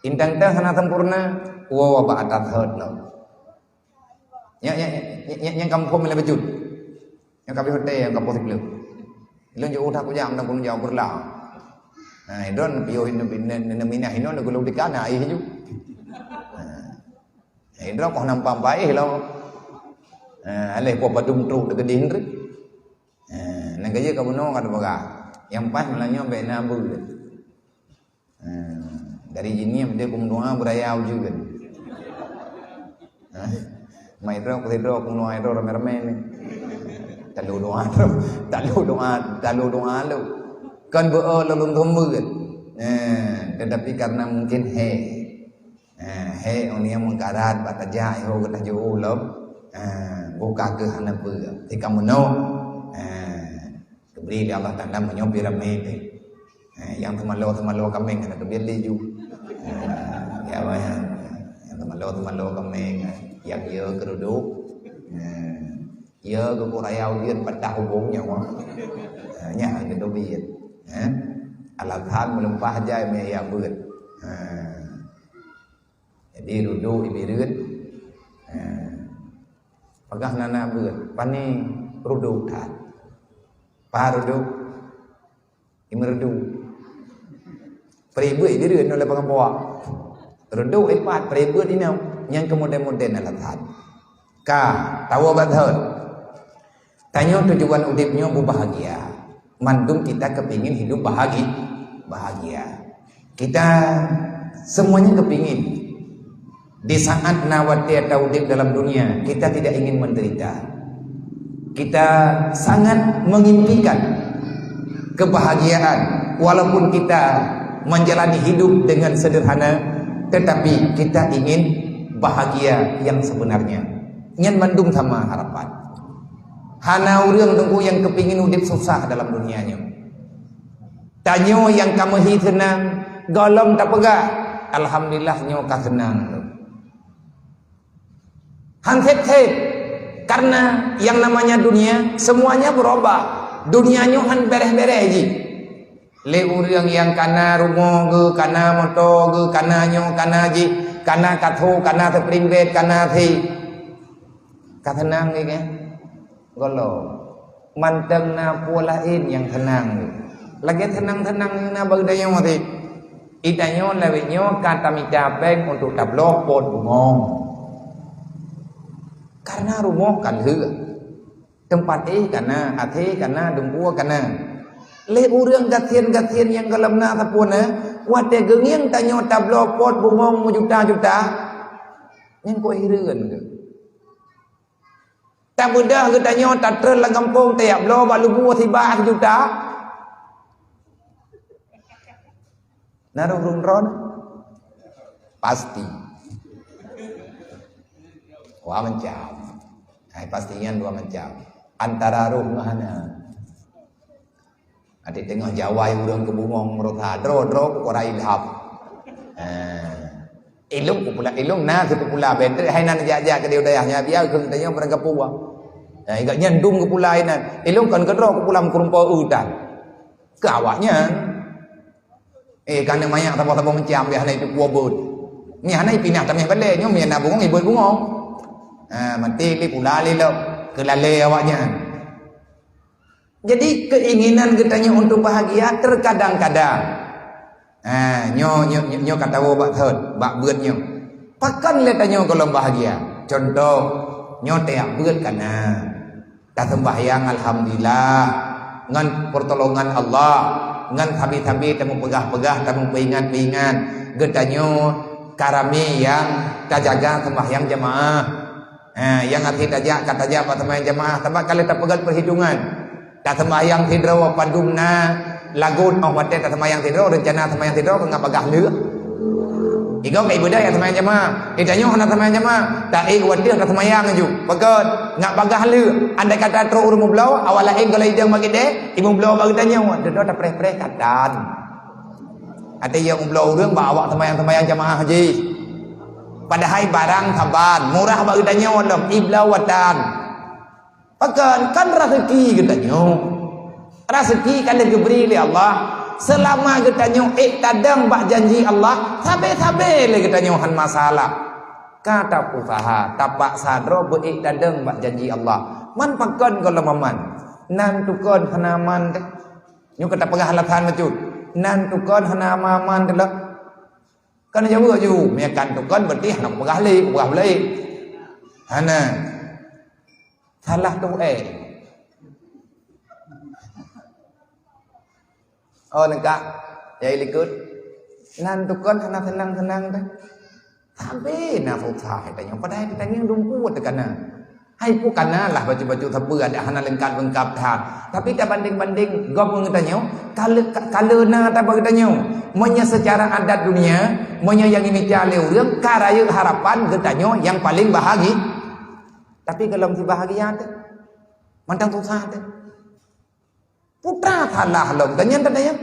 Indang teuh hana sempurna, woe bak atas hot lom. Nyang, nyang, nyang, nyang, nyang kampung lé bacut. Nyang ka bri hotel, nyang kampung sikleuh. Ilôn jeuet udah kujak, mantong kujak beureulah. Nah, idon piôh, neminah inoe, neugulong tika na aih ju. Nah, idon koh nampak baih lom. Nah, aleh poh padum trok teugeudeh nri. Nah, nang gaji ka bunoe ka teupeugah. Nyang paih malam nyoe bèk na beu. Hmm, dari jinih dia pun doa beraya uju kan. Hah? Mai droe, ku sidroe, ku doa droe ramé-ramé ni. Talu doa droe, talu doa, talu doa lu. Kan beu lalu thumbu kan. Eh, tetapi karena mungkin he. Eh, he orang yang mengkarat, bak tajak, iho ke tajuh lom. Eh, buka ke hana pe. Tika meno. Eh, Geubri lé Allah Taala meunyoe pi ramé teuh. Eh, nyang teumalo-teumalo kaméng hana teubiet lé ju. Eh, ya, bah, nyang, nyang teumalo-teumalo kaméng, nyang ye keurudok. Eh, ye geupeu raya ujeuen patah hubong nyawa. Eh, nyan hana teubiet. Eh, alasan meuleumpah jai mé ya beuet. Eh, jadi rudok ié bireuen. Eh, peugah na na beuet, pane rudok that. Paha rudok? Imeureudu. Peuribeuet diri nyoe lé pangabuak. Reudu ipat peuribeuet inong nyang keumodern-modern alasan. Ka, tawoe bak thon. Tanyoe tujuan udeb nyoe beubahagia. Mandum kita kepingin hidup bahagi-, bahagia. Kita semuanya kepingin. Di saat na watée taudeb dalam dunia, kita tidak ingin menderita. Kita sangat mengimpikan kebahagiaan, walaupun kita menjalani hidup dengan sederhana, tetapi kita ingin bahagia yang sebenarnya. Nyan mandum sama harapan. Hana ureuëng teungku nyang kepingin udeb susah dalam dunia nyoe. Tanyoe nyang ka meuhi seunang, gohlom tapeugah, "Alhamdulillah, nyoe ka seunang lom." Han seb-seb, karena yang namanya dunia, semuanya berubah. Dunia nyoe han bereh-bereh jih. Lé ureuëng nyang kana rumoh geuh, kana moto geuh, kana nyoe, kana jih, kana katho, kana spring bed, kana si. Ka seunang lé, kan? Gohlom. Mantong na peue laén nyang seunang. Lagée seunang-seunang na bak geutanyoe teuh. Geutanyoe lawét nyoe ka tamita péng untuk tabloe pot bungong. Karena rumoh ka lheueh. Teumpat éh kana, até kana, dumpeue kana. Lé ureuëng gasien-gasien nyang gohlom na sapeue na, watée geungieng tanyoe tabloe pot bungong meujuta-juta, nyang kok hireuen geuh. Tabeudoh geutanyoe tatrön lam gampông tajak bloe bak lubu sibak sijuta. Na roh ureuëng droe? Pasti. Dua macam. Hai, pasti nyan dua macam. Antara roh ngon hana. Até teungoh jawai ureuëng keu bungong meurasa droe-droe keu kora ilham. Ha. Ilong keu pula, ilong na keu pula bentre hai nan jak-jak keu di udayah nya biar keu tanyoe barang gapu wa. Ha, igak nyan dum keu pula hai nan. Ilong kan keudroe keu pula meukeurumpa utan. Keu awak nyan. Eh, kana manyak saboh-saboh macam biar hana itu kuah bot. Ni hana ipinah tameh balai nyoe mien na bungong ibot bungong. Ha, mati li pula li lok keu lalé awak nyan. Jadi, keinginan geutanyoe untuk bahagia terkadang-kadang. Ha, nyoe, nyoe, nyoe, nyoe ka tawoe bak thon, bak beuet nyoe. Pakon lé tanyoe gohlom bahagia? Contoh, nyoe tajak beuet kana. Taseumbahyang alhamdulillah, ngon pertolongan Allah, ngon sabe-sabe tameupeugah-peugah, tameupeuingat-peuingat. Geutanyoe ka ramé nyang tajaga seumbahyang jamaah. Ha, nyang akhé tajak, ka tajak bak seumbahyang jamaah, sabab ka lheueh tapeugét peuhitungan. Taseumbahyang sidroe padum na lagot, óh watée taseumbahyang sidroe, reuncana seumbahyang sidroe keu ngat bagaih lheueh. Igoe ka ibeudôh jak seumayang jamaah. Geutanyoe hana seumayang jamaah. Taék watèe taseumayang ju. Pakon? Ngat bagaih lé. Andai kata trok ureueng meubloe, awak laén goh lom idong bak geutanyoe, imeubloe bak geutanyoe. Dudoe tapreh-preh ka tan. Até nyang meubloe ureueng bak awak seumayang-seumayang jamaah jih. Padahai barang saban, murah bak geutanyoe lom, ibloe watan. Pakon? Kan raseuki geutanyoe. Raseuki ka lheueh geubri lé Allah. Seulama geutanyoe ék tadong bak janji Allah, sabe-sabe lé geutanyoe hana masalah. Ka tapeusaha, tapaksa droe beu ék tadong bak janji Allah. Man pakon gohlom aman? Nan tukon hana aman teuh. Nyoe ka tapeugah alasan bacut. Nan tukon hana aman-aman teuh lom. Kan jaweueb ju, meunyo kan tukon berarti hana kupeugah lé, kupeugah bulèe. Hana. Salah tuh, eh. Oh, lengkap. Ya, ilikot. Nan tukon hana seunang-seunang teuh. Sabe na susah geutanyoe. Padahai geutanyoe dumpeue teuh ka na. Hai peue ka na lah bacut-bacut sapeue adak hana leungkap-leungkap that. Tapi tabandeng-bandeng gob ngon geutanyoe, ka le-, ka, ka le na that bak geutanyoe. Meunyoe seucara adat dunia, meunyoe nyang imita lé ureueng, ka rayeuk harapan geutanyoe nyang paleng bahagi-, tapi gohlom sibahagia teuh. Mantong susah teuh. Peue teuma salah lom, ka nyan teuh nyan.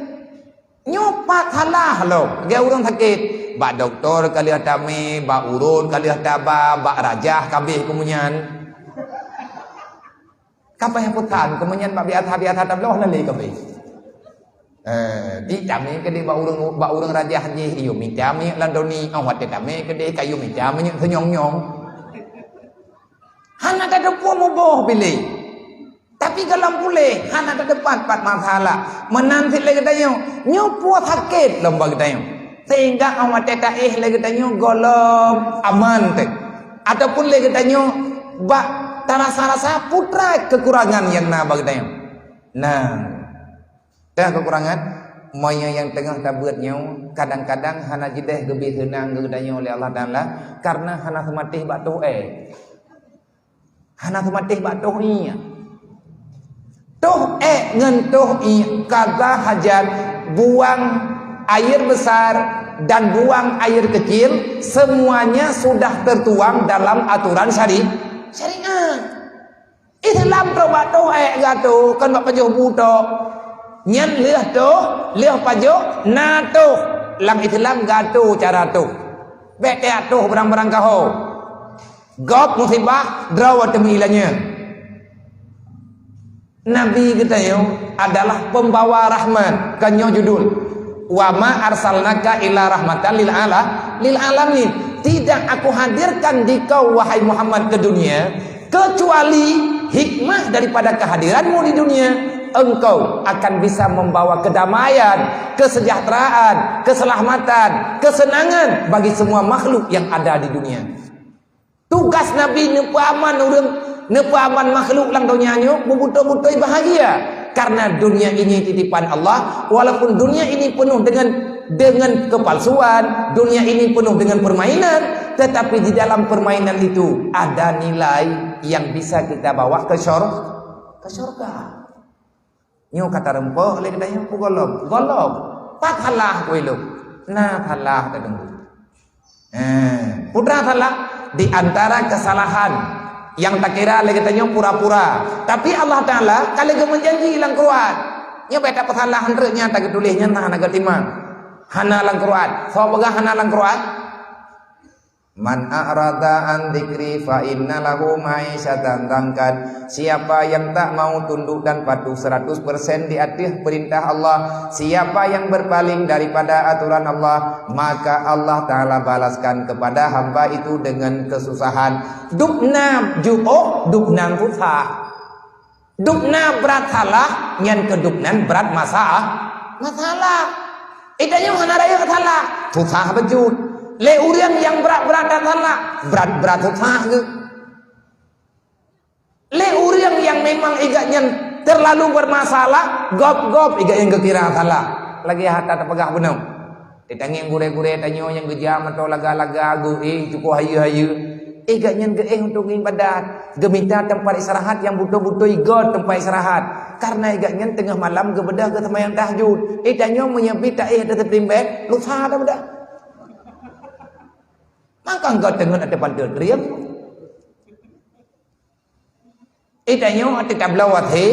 Nyoe pat salah lom, lagèe ureueng sakét. Bak dokto ka lheueh tamè, bak uron ka lheueh taba, bak rajah ka abéh keu meunyan. Ka payah peusan, keu meunyan bak biasa-biasa tabloe hana lé ka abéh. Eh, di tamè keudéh bak ureueng, bak ureueng rajah jih, yue mita minyeuk lam doni, oh, watèe tamè keudéh ka yue mita minyeuk seunyong-nyong. Hana tateupeue muboh piléh. Tapi gohlom puléh, hana tateupat pat masalah. Meunan cit lé geutanyoe, nyoe peue sakét lom bak geutanyoe. Sehingga 'oh watèe taéh lé geutanyoe gohlom aman teuh. Ataupun lé geutanyoe bak tarasa-rasa peue teuma keukurangan nyang na bak geutanyoe. Nah, teuh keukurangan, meunyoe nyang teungoh tabeuet nyoe, kadang-kadang hana jideh geubri seunang keu geutanyoe lé Allah Taala, kareuna hana seumatéh bak toh èk. Hana seumatéh bak toh ié. Toh èk ngon toh ié, qadha hajat, buang air besar dan buang air kecil, semuanya sudah tertuang dalam aturan syari-, syariat. Islam trok bak toh èk geuatoe, kon bak pajoh bu tok. Nyan lheueh toh, lheueh pajoh, na toh. Lam Islam geuatoe cara toh. Bèk teuatoe barang-barang kaho. Gob musibah, droe teumeuié lanyeueng. Nabi geutanyoe adalah pembawa rahmat, kan nyoe judul, "Wa ma arsalnaka illa rahmatan lil ala-, lil alamin." Tidak Aku hadirkan dikau, wahai Muhammad, ke dunia, kecuali hikmah daripada kehadiranmu di dunia, engkau akan bisa membawa kedamaian, kesejahteraan, keselamatan, kesenangan bagi semua makhluk yang ada di dunia. Tugas Nabi neupeuaman ureueng, neupeuaman makhluk lam donya nyoe beubeutôi-beutôi bahagia. Karena dunia ini titipan Allah, walaupun dunia ini penuh dengan, dengan kepalsuan, dunia ini penuh dengan permainan, tetapi di dalam permainan itu ada nilai yang bisa kita bawa ke syur-, ke syurga. Nyoe ka tareumpok lé geutanyoe peue gohlom? Gohlom. Pat salah ku ilôn. Na salah tadeungoe. Eh, peue teuma salah? Di antara kesalahan nyang takira lé geutanyoe pura-pura. Tapi Allah Taala ka lheueh geumeujanji lam Quran. Nyoe bèk tapeusalah, 'oh reuek nyan tageutuléh nyan hana geutimang. Hana lam Quran. Soe peugah hana lam Quran? "Man a'rada an dzikri fa inna lahu ma'isyatan dzankan." Siapa yang tak mau tunduk dan patuh seratus persen di atas perintah Allah, siapa yang berpaling daripada aturan Allah, maka Allah Taala balaskan kepada hamba itu dengan kesusahan. Dub na ju'oh, dub na susah. Dub na brat salah, nyan keu dub nyan brat masa-, masalah. Geutanyoe hana rayeuk salah, susah bacut. Lé ureueng nyang brat-brat that salah, brat-brat susah geuh. Lé ureueng nyang memang igat nyan terlalu bermasalah, gob-gob igat nyan geukira salah. Lagèe hata tapeugah bunoe. Teutangieng gurèe-gurèe tanyoe nyang geujak mantong laga-laga geuh, eh, cukup hayeue-hayeue. Eh, gobnyan geuéh untuk ibadat. Geumita teumpat istirahat nyang beutôi-beutôi göt teumpat istirahat. Karena gobnyan teungoh malam geubeudôh geuseumayang tahajud. Eh, tanyoe meunyoe pih taéh ateueh teuprimbèe, lusa dah beudôh. Maka engkau teungeut ateueh panteue trieng. Eh, tanyoe ateueh tabloe até,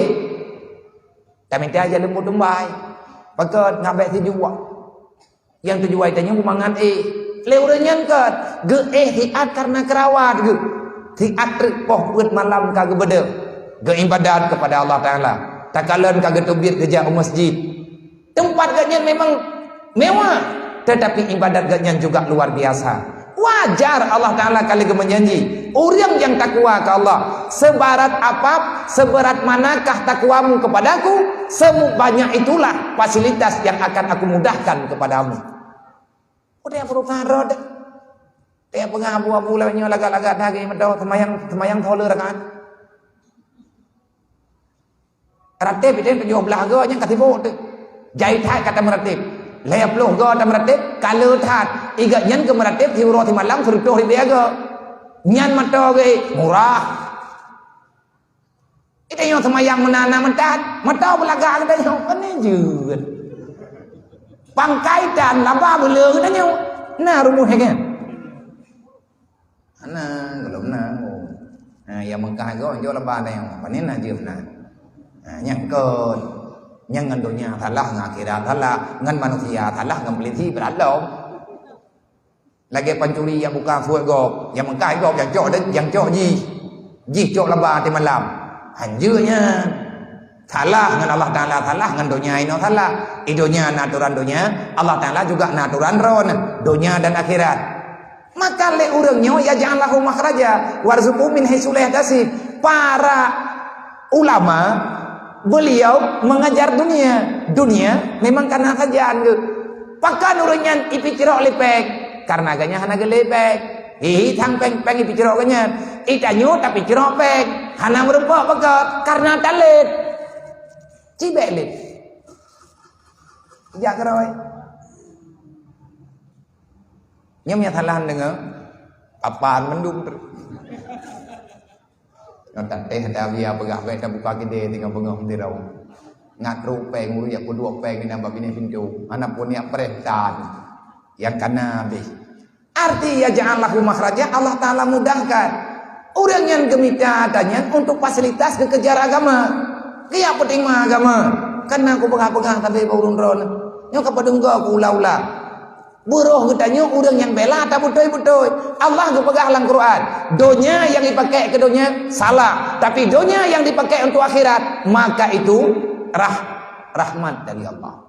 tamita jaleuem beutumbai. Pakon ngabek sijuek. Nyang tujuai tanyoe beumangat éh. Lé ureuëng nyan kon geuéh siat kareuna keurawat geuh. Siat treuk poh peuet malam ka geubeudôh. Geuibadat keupada Allah Taala. Takalon ka geuteubiet geujak u masjid. Teumpat geuhnyan memang mewah, tetapi ibadat geuhnyan juga luar biasa. Wajar Allah Taala ka lheueh geumeujanji, ureuëng nyang takwa keu Allah, seberat apa, seberat manakah takwamu kepada-Ku, sebanyak itulah fasilitas yang akan Aku mudahkan kepadamu. Udah berurusan rot. Tiap peungah abu-abu lewat nyoe lagak-lagak dah geumeudôh seumayang, seumayang soe le rakaat. Rateb itu tujoh blah go nyang ka sibuk tu. Jai that ka tameurateb. Lhèe ploh go tameurateb, ka le that. Igat nyan geumeurateb siuroe simalam sireutoh ribèe go. Nyan mantong geuh murah. Ita nyoe seumayang meunan na meutat, mantong beulagak geutanyoe. Pane jeuet. Pangkai tan laba beuleu geutanyoe. Na rumoh nyan kan? Hana, gohlom na. Oh. Ha, nyang Meukah go, jok laba na nyang, pane na jeuem na. Ha, nyang kon. Nyang ngon donya salah, ngon akhirat salah, ngon manusia salah, ngon polisi beuradom. Lagèe pancuri nyang buka suet gob, nyang Meukah gob, nyang cok, nyang cok jih. Jih cok laba até malam. Hanjeuet nyan. Salah ngon Allah Taala, salah ngon donya inoe salah. Di donya na aturan donya, Allah Taala juga na aturan droe, donya dan akhirat. Maka lé ureuëng nyoe, "Yaj'al lahu makhraja warzuqhu min haitsu la yahtasib." Para ulama, beliau mengejar dunia. Dunia memang kana sajan geuh. Pakon ureuëng nyan ipicrok lé péng? Karena geuhnyan hana geulé péng. Hihi sang péng-péng ipicrok geuhnyan. Itanyoe tapicrok péng. Hana meurumpok beugöt karena talét. Cibék lé. Jak keurôi. Nyoe nyang salah deungoe, papan mandum tu. Nyoe tatéh ada bia peugah bèk tabuka keudè teungoh beungoh sidroe. Ngat trok péng ureuëng jak peuduek péng di nambah binéh pintoe. Hana pun niat preh tan. Nyang kana habéh. Arti yaj'al lahu makhraja, Allah Taala mudahkan. Ureuëng nyan geumita ata nyan untuk fasilitas geukejar agama. Geujak peuteuma agama. Kana kupeugah-peugah sabe bak ureuëng droeneuh. Nyoe ka padum goe kuulang-ulang. Beuroh geutanyoe ureuëng nyang bela tabeutôi-beutôi. Allah geupeugah lam Quran, "Donya nyang jipakék keu donya salah, tapi donya nyang dipakék untuk akhirat, maka itu rah-, rahmat dari Allah."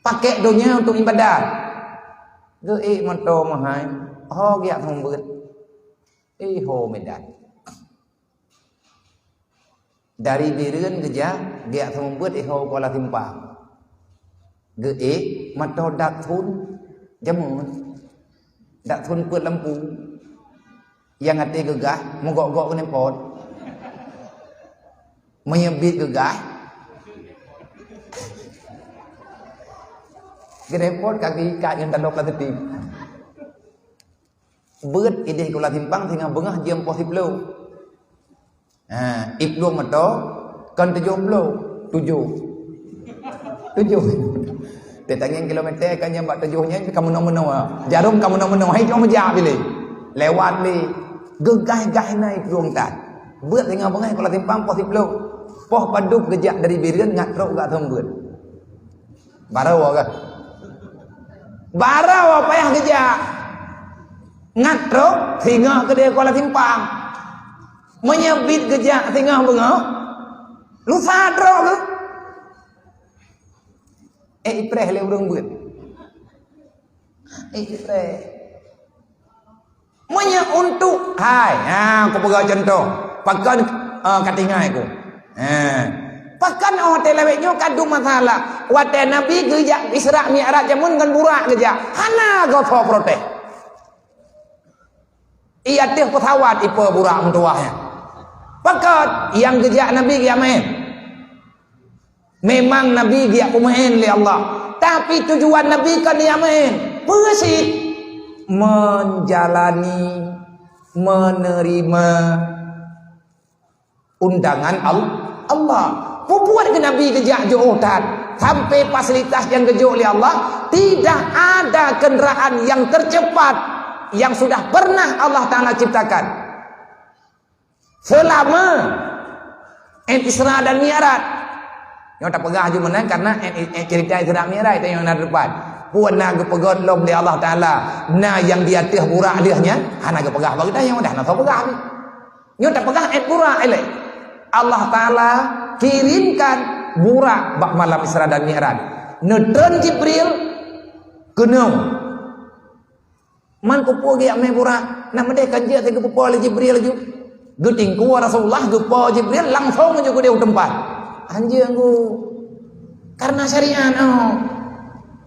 Pakék donya untuk ibadat. Geuék moto meuhai, ho geujak seumeubeuet. Eh, ho Medan. Dari Bireuen geujak, geujak seumeubeuet, eh, ho Kuala Simpang. Geuék moto dak thon jameun. Dak thon peuet lampu. Nyang até geugah, meugok-gok keuneuk pot. Meunyoe biet geugah, keuneuk pot ka geuikat ngon taloe plastik. Beuet idéh Kuala Simpang singoh beungoh jeuem poh siploh. Ha, iplueng moto, kon tujoh ploh, tujoh. Tujoh. Teutangieng kilometer kan nyang bak tujoh nyan ka meunoe-meunoe. Jarom ka meunoe-meunoe, hai jom jak bilé. Lewat lé. Geugaih-gaih na iplueng tan. Beuet singoh beungoh Kuala Simpang poh siploh. Poh padub geujak dari Bireuen ngat trok gak Thon Beuet. Baroe ka. Baroe payah geujak. Ngat trok singoh keudéh Kuala Simpang. Meunyoe biet geujak singoh beungoh, lusa trok keuh. Eh, ipreh lé ureuëng beuet. Eh, ipreh. Meunyoe untuk, hai, ha, kupeugah contoh. Pakon, eh, ka tinggai ku. Ha. Pakon 'oh watèe lawét nyoe ka dum masalah. Watèe Nabi geujak Isra Mi'raj jameun ngon Burak geujak. Hana goe soe protes. I ateueh pesawat ipe Burak meutuwah nyan. Pakon nyang geujak Nabi geujak maén. Memang Nabi geujak peumeu'én lé Allah, tapi tujuan Nabi kon geujak meu'én. Peue cit? Menjalani, menerima undangan Al-, Allah. Peue buet keu Nabi geujak jiôh that, sampai fasilitas nyang geujok lé Allah, tidak ada kendaraan yang tercepat yang sudah pernah Allah Taala ciptakan selama 'et Isra dan Mi'raj. Nyoe tapeugah aju meunan karena 'et, 'et, 'et cerita Isra Mi'raj tanyoe na depan. Peue na geupeugah lom lé Allah Taala, na nyang di ateueh burak lheueh nyan, hana geupeugah bak geutanyoe, dah na soe peugah pih. Nyoe tapeugah 'et burak ilée. Allah Taala kirimkan burak bak malam Isra dan Mi'raj. Neutron Jibril keunoe. Man kupeue geujak mé burak, na meudeh kan jeuet laju geupupo lé Jibril laju. Geutingkue Rasulullah, geupo Jibril langsong laju geudeh u teumpat. Anjeue nggu. Karena syariat, oh.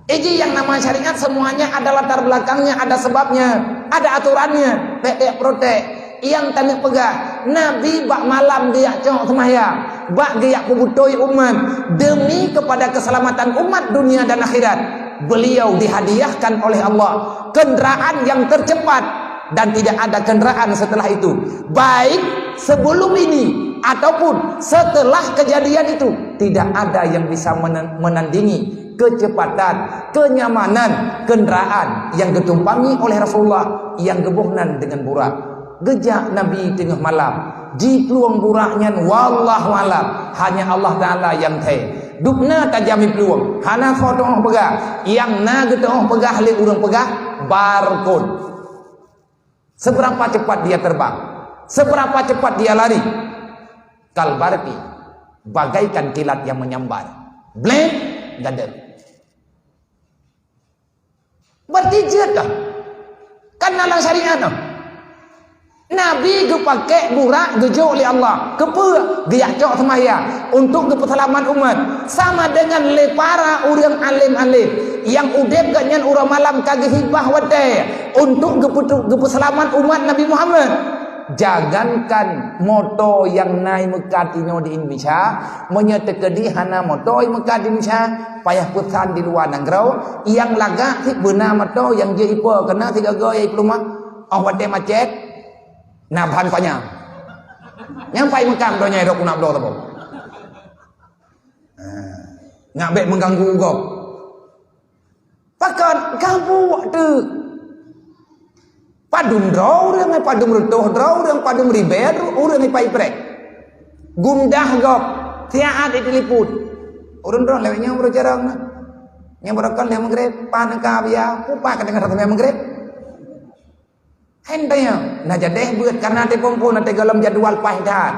Iji yang nama syariat semuanya ada latar belakangnya, ada sebabnya, ada aturannya. Bèk-bèk protek. Nyang taneuk peugah, Nabi bak malam geujak cok seumayang, bak geujak peubeutôi umat, demi kepada keselamatan umat dunia dan akhirat. Beliau dihadiahkan oleh Allah kenderaan yang tercepat dan tidak ada kenderaan setelah itu, baik sebelum ini ataupun setelah kejadian itu, tidak ada yang bisa menen-, menandingi kecepatan, kenyamanan kenderaan yang geutumpangi oleh Rasulullah yang geuboh nan dengan burak. Geujak Nabi teungoh malam, jiplueng burak nyan wallahu alam, hanya Allah Taala nyang thèe. Dubna tajam jiplueng, hana soe teuoh peugah, nyang na geuteuoh peugah lé ureuëng peugah barkon. Seberapa cepat dia terbang, seberapa cepat dia lari, kal barqi, bagaikan kilat yang menyambar. Bleng, gadeuh. Berarti jeuet dah. Kan na lam syariat dah. Nabi geupakèk burak geujok lé Allah. Keupeue? Geujak cok seumayang untuk geupeuseulamat umat. Sama dengan lé para ureuëng além-além nyang udeb geuhnyan uroe malam ka geuhibah watèe untuk geupeutu-, geupeuseulamat umat Nabi Muhammad. Jangankan moto nyang na i meukat inoe di Indonesia, meunyoe teukeudi hana moto i meukat di Indonesia, payah peusan di luwa nanggroe, nyang lagak cit beuna moto nyang jeuet ipo, keunan sigoe-goe i peuleumah, 'oh watèe macet, na ban panyang. Nyang pai meukat donya dok na bloe saboh. Ha, nyak bèk mengganggu gob. Pakon gabuk teuk. Padum droe ureuëng, padum reutôh droe ureuëng, padum ribèe ureuëng ipai prek. Gundah gob, siat ditelepon. Ureuëng droe lewat nyoe baru jarang na. Nyang baru kan lewat Maghrib, pan ka biya, upah ka tengah rasa Maghrib. Hai tanyong, na jadeh beuet karena teupumpon na teugohlom jadwal paih that.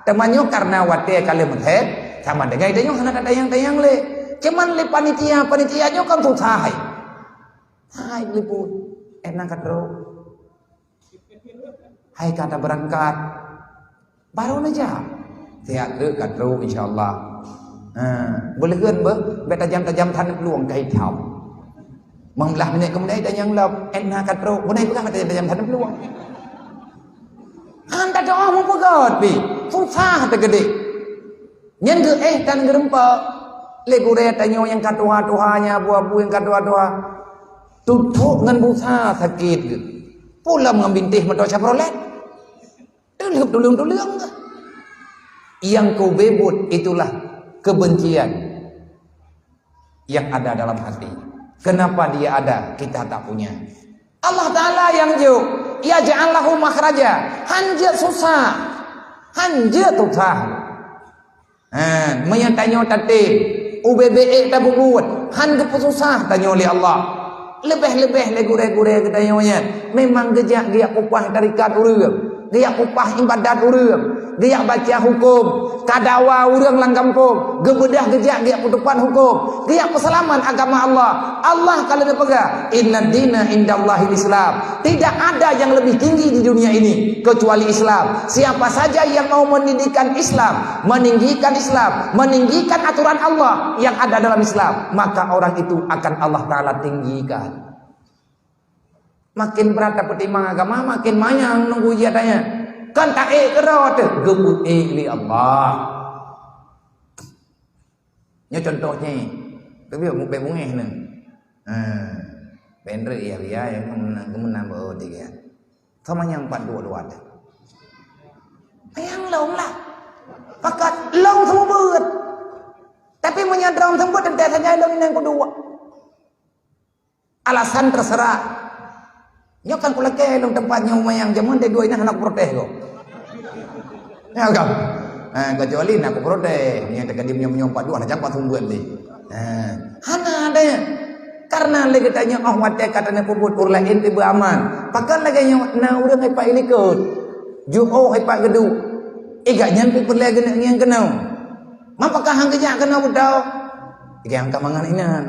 Teuma nyoe karena watèe ka lheueh meuhet, sama dengan tanyoe hana tatanyong-tanyong lé. Cuman lé panitia, panitia nyoe kan susah hai. Hai liput, eh na ka trok. Hai ka tabeurangkat. Baru neujak. Siat treuk ka trok insya Allah. Ha, beuleuheun beuh, bèk tajam-tajam that neuplueng ka itam. Meumeulah minèt keumudian tanyong lom, eh na ka trok, beunai peugah tajam-tajam that neuplueng. Han tadoa meupeugöt pih, susah teukeudeh. Nyan geuéh tan geurumpok lé gurèe tanyoe nyang ka tuha-tuha nyan, abu-abu nyang ka tuha-tuha. Tuthok ngon busa sakét geuh. Pulam ngon bintéh moto Chevrolet. Tuleueng-tuleueng geuh. Nyang keu beuet itulah kebencian yang ada dalam hati. Kenapa dia ada, kita tak punya. Allah Taala nyang jok, yaj'al lahu makhraja. Han jeuet susah. Han jeuet susah. Ha, meunyoe tanyoe tatem, ubé-bé ék tabubuet, han geupeususah tanyoe lé Allah. Leubeh-leubeh lé gurèe-gurèe geutanyoe nyan, memang geujak geujak peupah tarekat ureueng, geujak peupah ibadat ureueng, geujak baca huköm, ka dawa ureueng lam gampông, geubeudôh geujak geujak peuteupat huköm, geujak peuseulamat agama Allah. Allah ka lheueh geupeugah, "Innad dina indallahil Islam." Tidak ada yang lebih tinggi di dunia ini kecuali Islam. Siapa saja yang mau meninggikan Islam, meninggikan Islam, meninggikan aturan Allah yang ada dalam Islam, maka orang itu akan Allah Taala tinggikan. Makin brat tapeutimang agama, makin manyang nunggu jih tanya. Kan taék keudroe teuh, geupeuék lé Allah. Nyoe contoh nyoe. Tapi bèk bungéh nyoe. Ha. Bèk reuek ya, ya, ya, keumeunan, keumeunan beu tiga. Sama nyang pat dua-dua teuh. Nyang lom lah. Pakat lom seumeubeuet. Tapi meunyoe droe seumeubeuet, teuntèe saja lom inong keudua. Alasan terserah. Nyoe kan kulakée lom teumpat nyoe mayang jameun deh dua inah hana kuprotes kok. Ya kan? Ha, kecuali nak kuprotes, nyang teuka di meunyoe-meunyoe empat dua hana jampat sumbeuen deh. Ha, hana ada. Karena lé geutanyoe oh watée ka tanyoe peubuet ureuëng laén pih beuaman. Pakon lagée nyoe na ureuëng ipat ilikot. Juoh ipat geuduek. Igat nyan pih peureulée geuneuk ngieng keunoe. Mapakah han geujak keunoe beutôi? Igat ka mangat inan.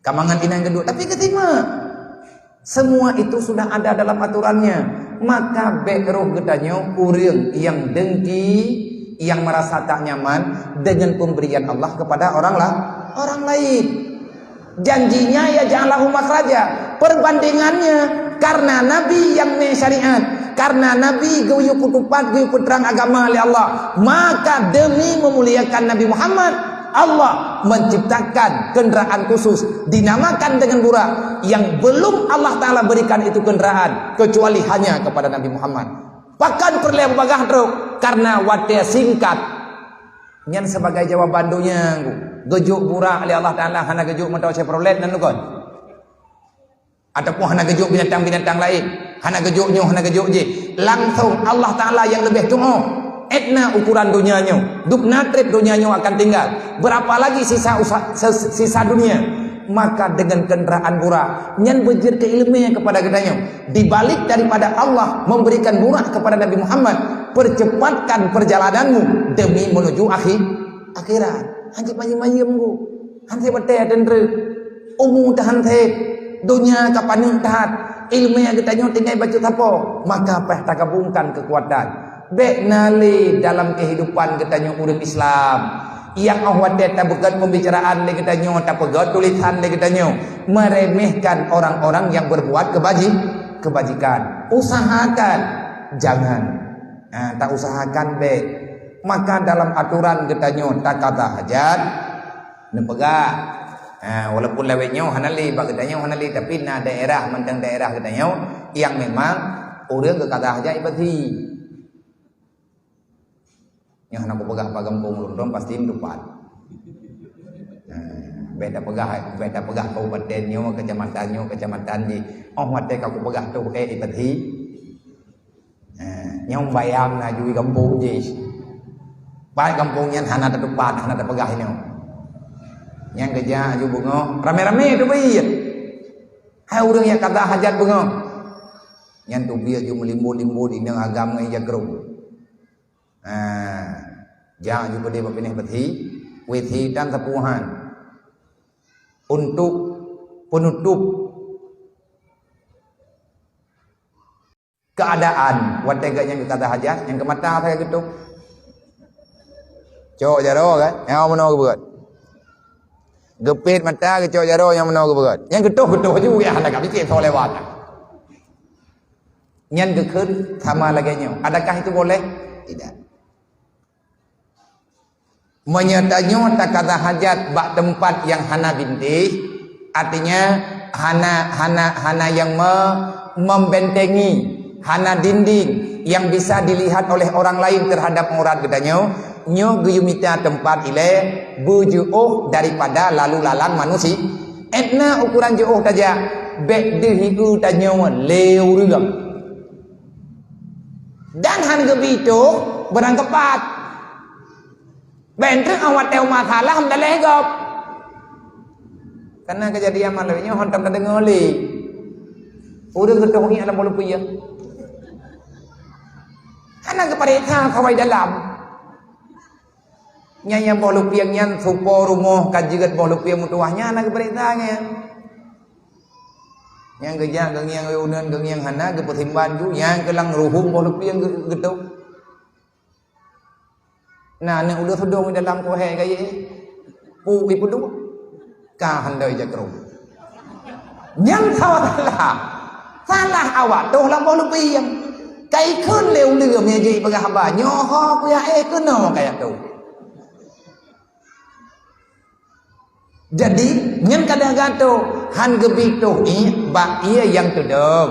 Ka mangat inan geuduek, tapi geusimak. Semua itu sudah ada dalam aturannya. Maka bék roh geutanyoe ureuëng yang dengki, yang merasa tak nyaman dengan pemberian Allah kepada orang la-, orang lain. Janjinya ya ja'alahu makhraja. Perbandingannya karena Nabi yang mé syariat, karena Nabi geuyue peutupat, geuyue peutrang agama oleh Allah, maka demi memuliakan Nabi Muhammad, Allah menciptakan kenderaan khusus dinamakan dengan Burak yang belum Allah Taala berikan itu kenderaan kecuali hanya kepada Nabi Muhammad. Pakon peureulée peubagah trok karena watée singkat. Nyan sebagai jawaban donya. Geujok Burak lé Allah Taala hana geujok moto Chevrolet nan lukon. Ataupun hana geujok binatang-binatang laén, hana geujok nyoe, hana geujok jih. Langsung Allah Taala yang lebih tuoh. Etna ukuran donya nyoe, dubna treb donya nyoe akan tinggal. Berapa lagi sisa usa-, ses-, sisa dunia? Maka dengan kenderaan Burak, nyan beujeuet keu ileumé kepada geutanyoe. Di balik daripada Allah memberikan Burak kepada Nabi Muhammad, percepatkan perjalananmu demi menuju akhir, akhirat. Hanjeuet mayem-mayem geuh. Hanjeuet watée teuntreuk. Umu tahan that, donya ka paneuk that, ileumé geutanyoe tinggai bacut sapo, maka payah tagabungkan keukuatan. Bék na lé dalam keuhidupan geutanyoe ureuëng Islam, nyang óh watée tapeugét pembicaraan lé geutanyoe, tapeugét tulisan lé geutanyoe, meremehkan orang-orang yang berbuat kebaji-, kebajikan. Usahakan jangan. Ha, tak usahakan bék. Maka dalam aturan geutanyoe takada hajat, neupeugah. Ha, walaupun lawét nyoe hana lé, bak geutanyoe hana lé, tapi na daerah, mantong daerah geutanyoe nyang memang ureuëng geukada hajat ibathi. Nyoe hana kupeugah bak gampông lôn, lôn pasti meutupat. Ha, bék tapeugah, bék tapeugah kabupaten nyoe, kecamatan nyoe, kecamatan jih. Óh watée ka kupeugah toh, eh, ibathi. Eh, nyang bayang na jui gampông jih. Pat gampông nyan hana tatupat, hana tapeugah inoe. Nyang keujak aju beungoh, ramé-ramé teubiet. Hai ureuëng nyang kada hajat beungoh. Nyan teubiet aju meulimbot-limbot inong agam ngon ija krueng. Ah, jak aju keudeh bak binéh beuthi, wéthi dan teupuhan. Untuk penutup keadaan, watée geuh nyang geukata hajat, nyang keumata sagai geutoh. Cok jaroe kan? Nyang meunoe geubeugét. Geupét mata, geucok jaroe nyang meunoe geubeugét. Nyang geutoh-geutoh aju, ya, hana ka pike soe lewat. Nyan geukheun sama lagée nyoe. Adakah itu boleh? Tidak. Meunyoe tanyoe takata hajat bak teumpat nyang hana bintéh, artinya hana, hana, hana nyang me-, membentengi, hana dinding nyang bisa dilihat oleh orang lain terhadap aurat geutanyoe, nyoe geuyue mita teumpat ilée beujeuôh daripada lalu lalang manusi-, étna ukuran jeuôh tajak, bék deuh ié tanyoe lé ureuëng. Dan han geubi toh beurangkepat. Bék treuk awai watée masalah meudaléh gob. Kana keujadian malam nyoe hantom tadeungoe lé. Ureuëng geutoh ngieng lam boh lupieng. Hana geupareksa kawai dalam. Nyan nyang boh lupieng nyan supo rumoh ka jeuet boh lupieng meutuwah nyan hana geupareksa nyan. Nyang geujak geungieng uneuen geungieng hana geupeusimban ju nyang keulang ruhueng boh lupieng geu-, geutoh. Na aneuk ulôn seudong di dalam kuhée kayée. Pu ipeuduek. Ka handai jakrong. Nyang salah. Salah awak toh lam boh lupieng. Ka ikheun lé uleuem nyang jeuet peugah haba. Nyoe ho kuyak éh keunoe kaya toh. Jadi, nyan kadang gato han geubi toh ié bak ié nyang teudong.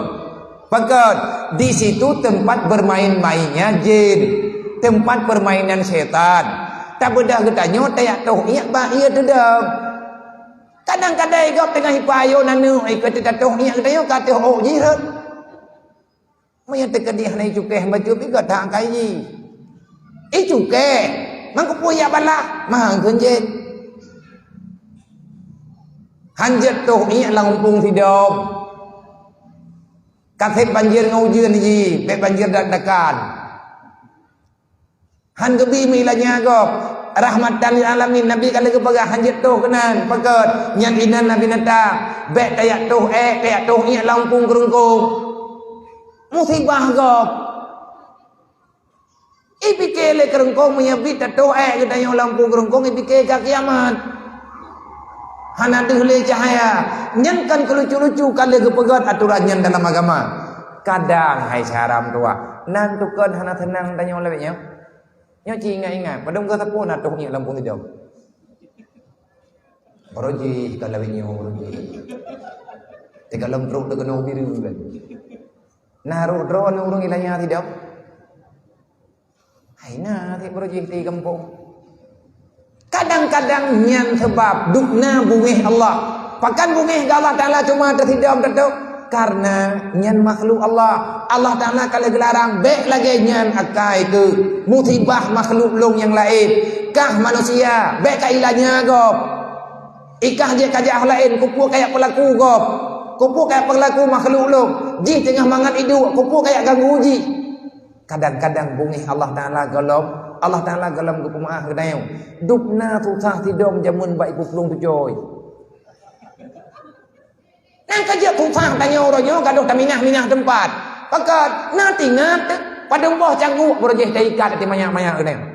Pakon, di situ tempat bermain-mainnya jin, tempat permainan setan. Tabeudah geutanyoe tayak toh ié bak ié teudong. Kadang-kadang gob teungoh ipayoe aneuk, ikot teutatôh ngiek geutanyoe ka teuh ôk jih rhot. Meunyoe teukeudeh hana icukéh bacut, ikot that kai jih. Icukéh, mangkeupeue jak balah, mahang kheun jén. Han jeuet tôh ngiek lam umpung sidom. Kaseb banjir ngon ujeuen jih, bék banjir dak-dakan. Han geubi meuilanya gob. Rahmatan lil alamin, Nabi ka lheueh geupeugah han jeuet tôh keunan. Pakon? Nyan inan Nabi nata. Bék tajak tôh ék, tajak tôh ngiek lam umpung keureungkong. Musibah gob. Ipike lé keureungkong meunyoe bit tatôh ék geutanyoe lam umpung keureungkong, ipike ka kiamat. Hana deuh lé cahya. Nyan kan keu lucu-lucu ka lheueh geupeugét aturan nyan dalam agama. Kadang hai syedara meutuwah, nan tukon hana seunang tanyoe lawét nyoe. Nyoe ci ingat-ingat, padum geuh sapeue na tôh ngiek lam umpung sidom. Baroe jih ka lawét nyoe, baroe jih. Teuka lom trok teukeunong biru kan. Na rôh droeneuh ureuëng ilanya sidom. Hai na sit baroe jih di gampông. Kadang-kadang nyan sabab dubna bungéh Allah. Pakon bungéh geuh Allah Taala cuma teusidom teutôk? Karena nyan makhluk Allah. Allah Taala ka lheueh geularang, bék lagée nyan akai keuh. Musibah makhluk lôn nyang laén. Kah manusia, bék ka ilanya gob. Ikah jih ka jak laén, keupeue ka jak peulaku gob. Keupeue ka jak peulaku makhluk lôn. Jih teungoh mangat iduek, keupeue ka jak ganggu jih. Kadang-kadang bungéh Allah Taala gohlom, Allah Taala gohlom geupeumeuáh geutanyoe. Dubna susah sidom jameun bak ipeuplueng tucôi. Nyang ka jeuet susah tanyoe uroe nyoe gadôh taminah-minah teumpat. Pakon? Na tingat, padum boh cangguek baroe jih taikat até manyak-manyak geutanyoe.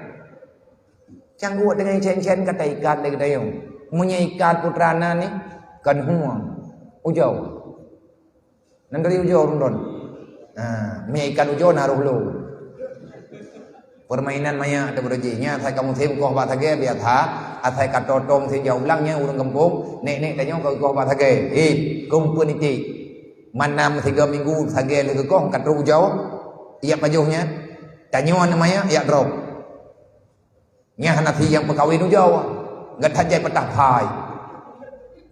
Cangguek teungoh cén-cén ka taikat lé geutanyoe. Meunyoe ikat putra na ni, kan hueng. Ujoe. Nan dari ujoe rundon. Ha, mie ikan ujoe na roh lôn. Permainan maya tu beureuji. Nya asai ka musém koh bak sagée biasa, asai ka totong sijak ulang nya ureuëng gampông, nek-nek tanyoe ka koh bak sagée. Eh, kompon itik. Manam sigoe minggu sagée lé geukoh ka trok ujoe. Yak pajoh nya. Tanyoe aneuk maya yak drop. Nyan hana si nyang peukawen ujoe, gata jai peutah phai.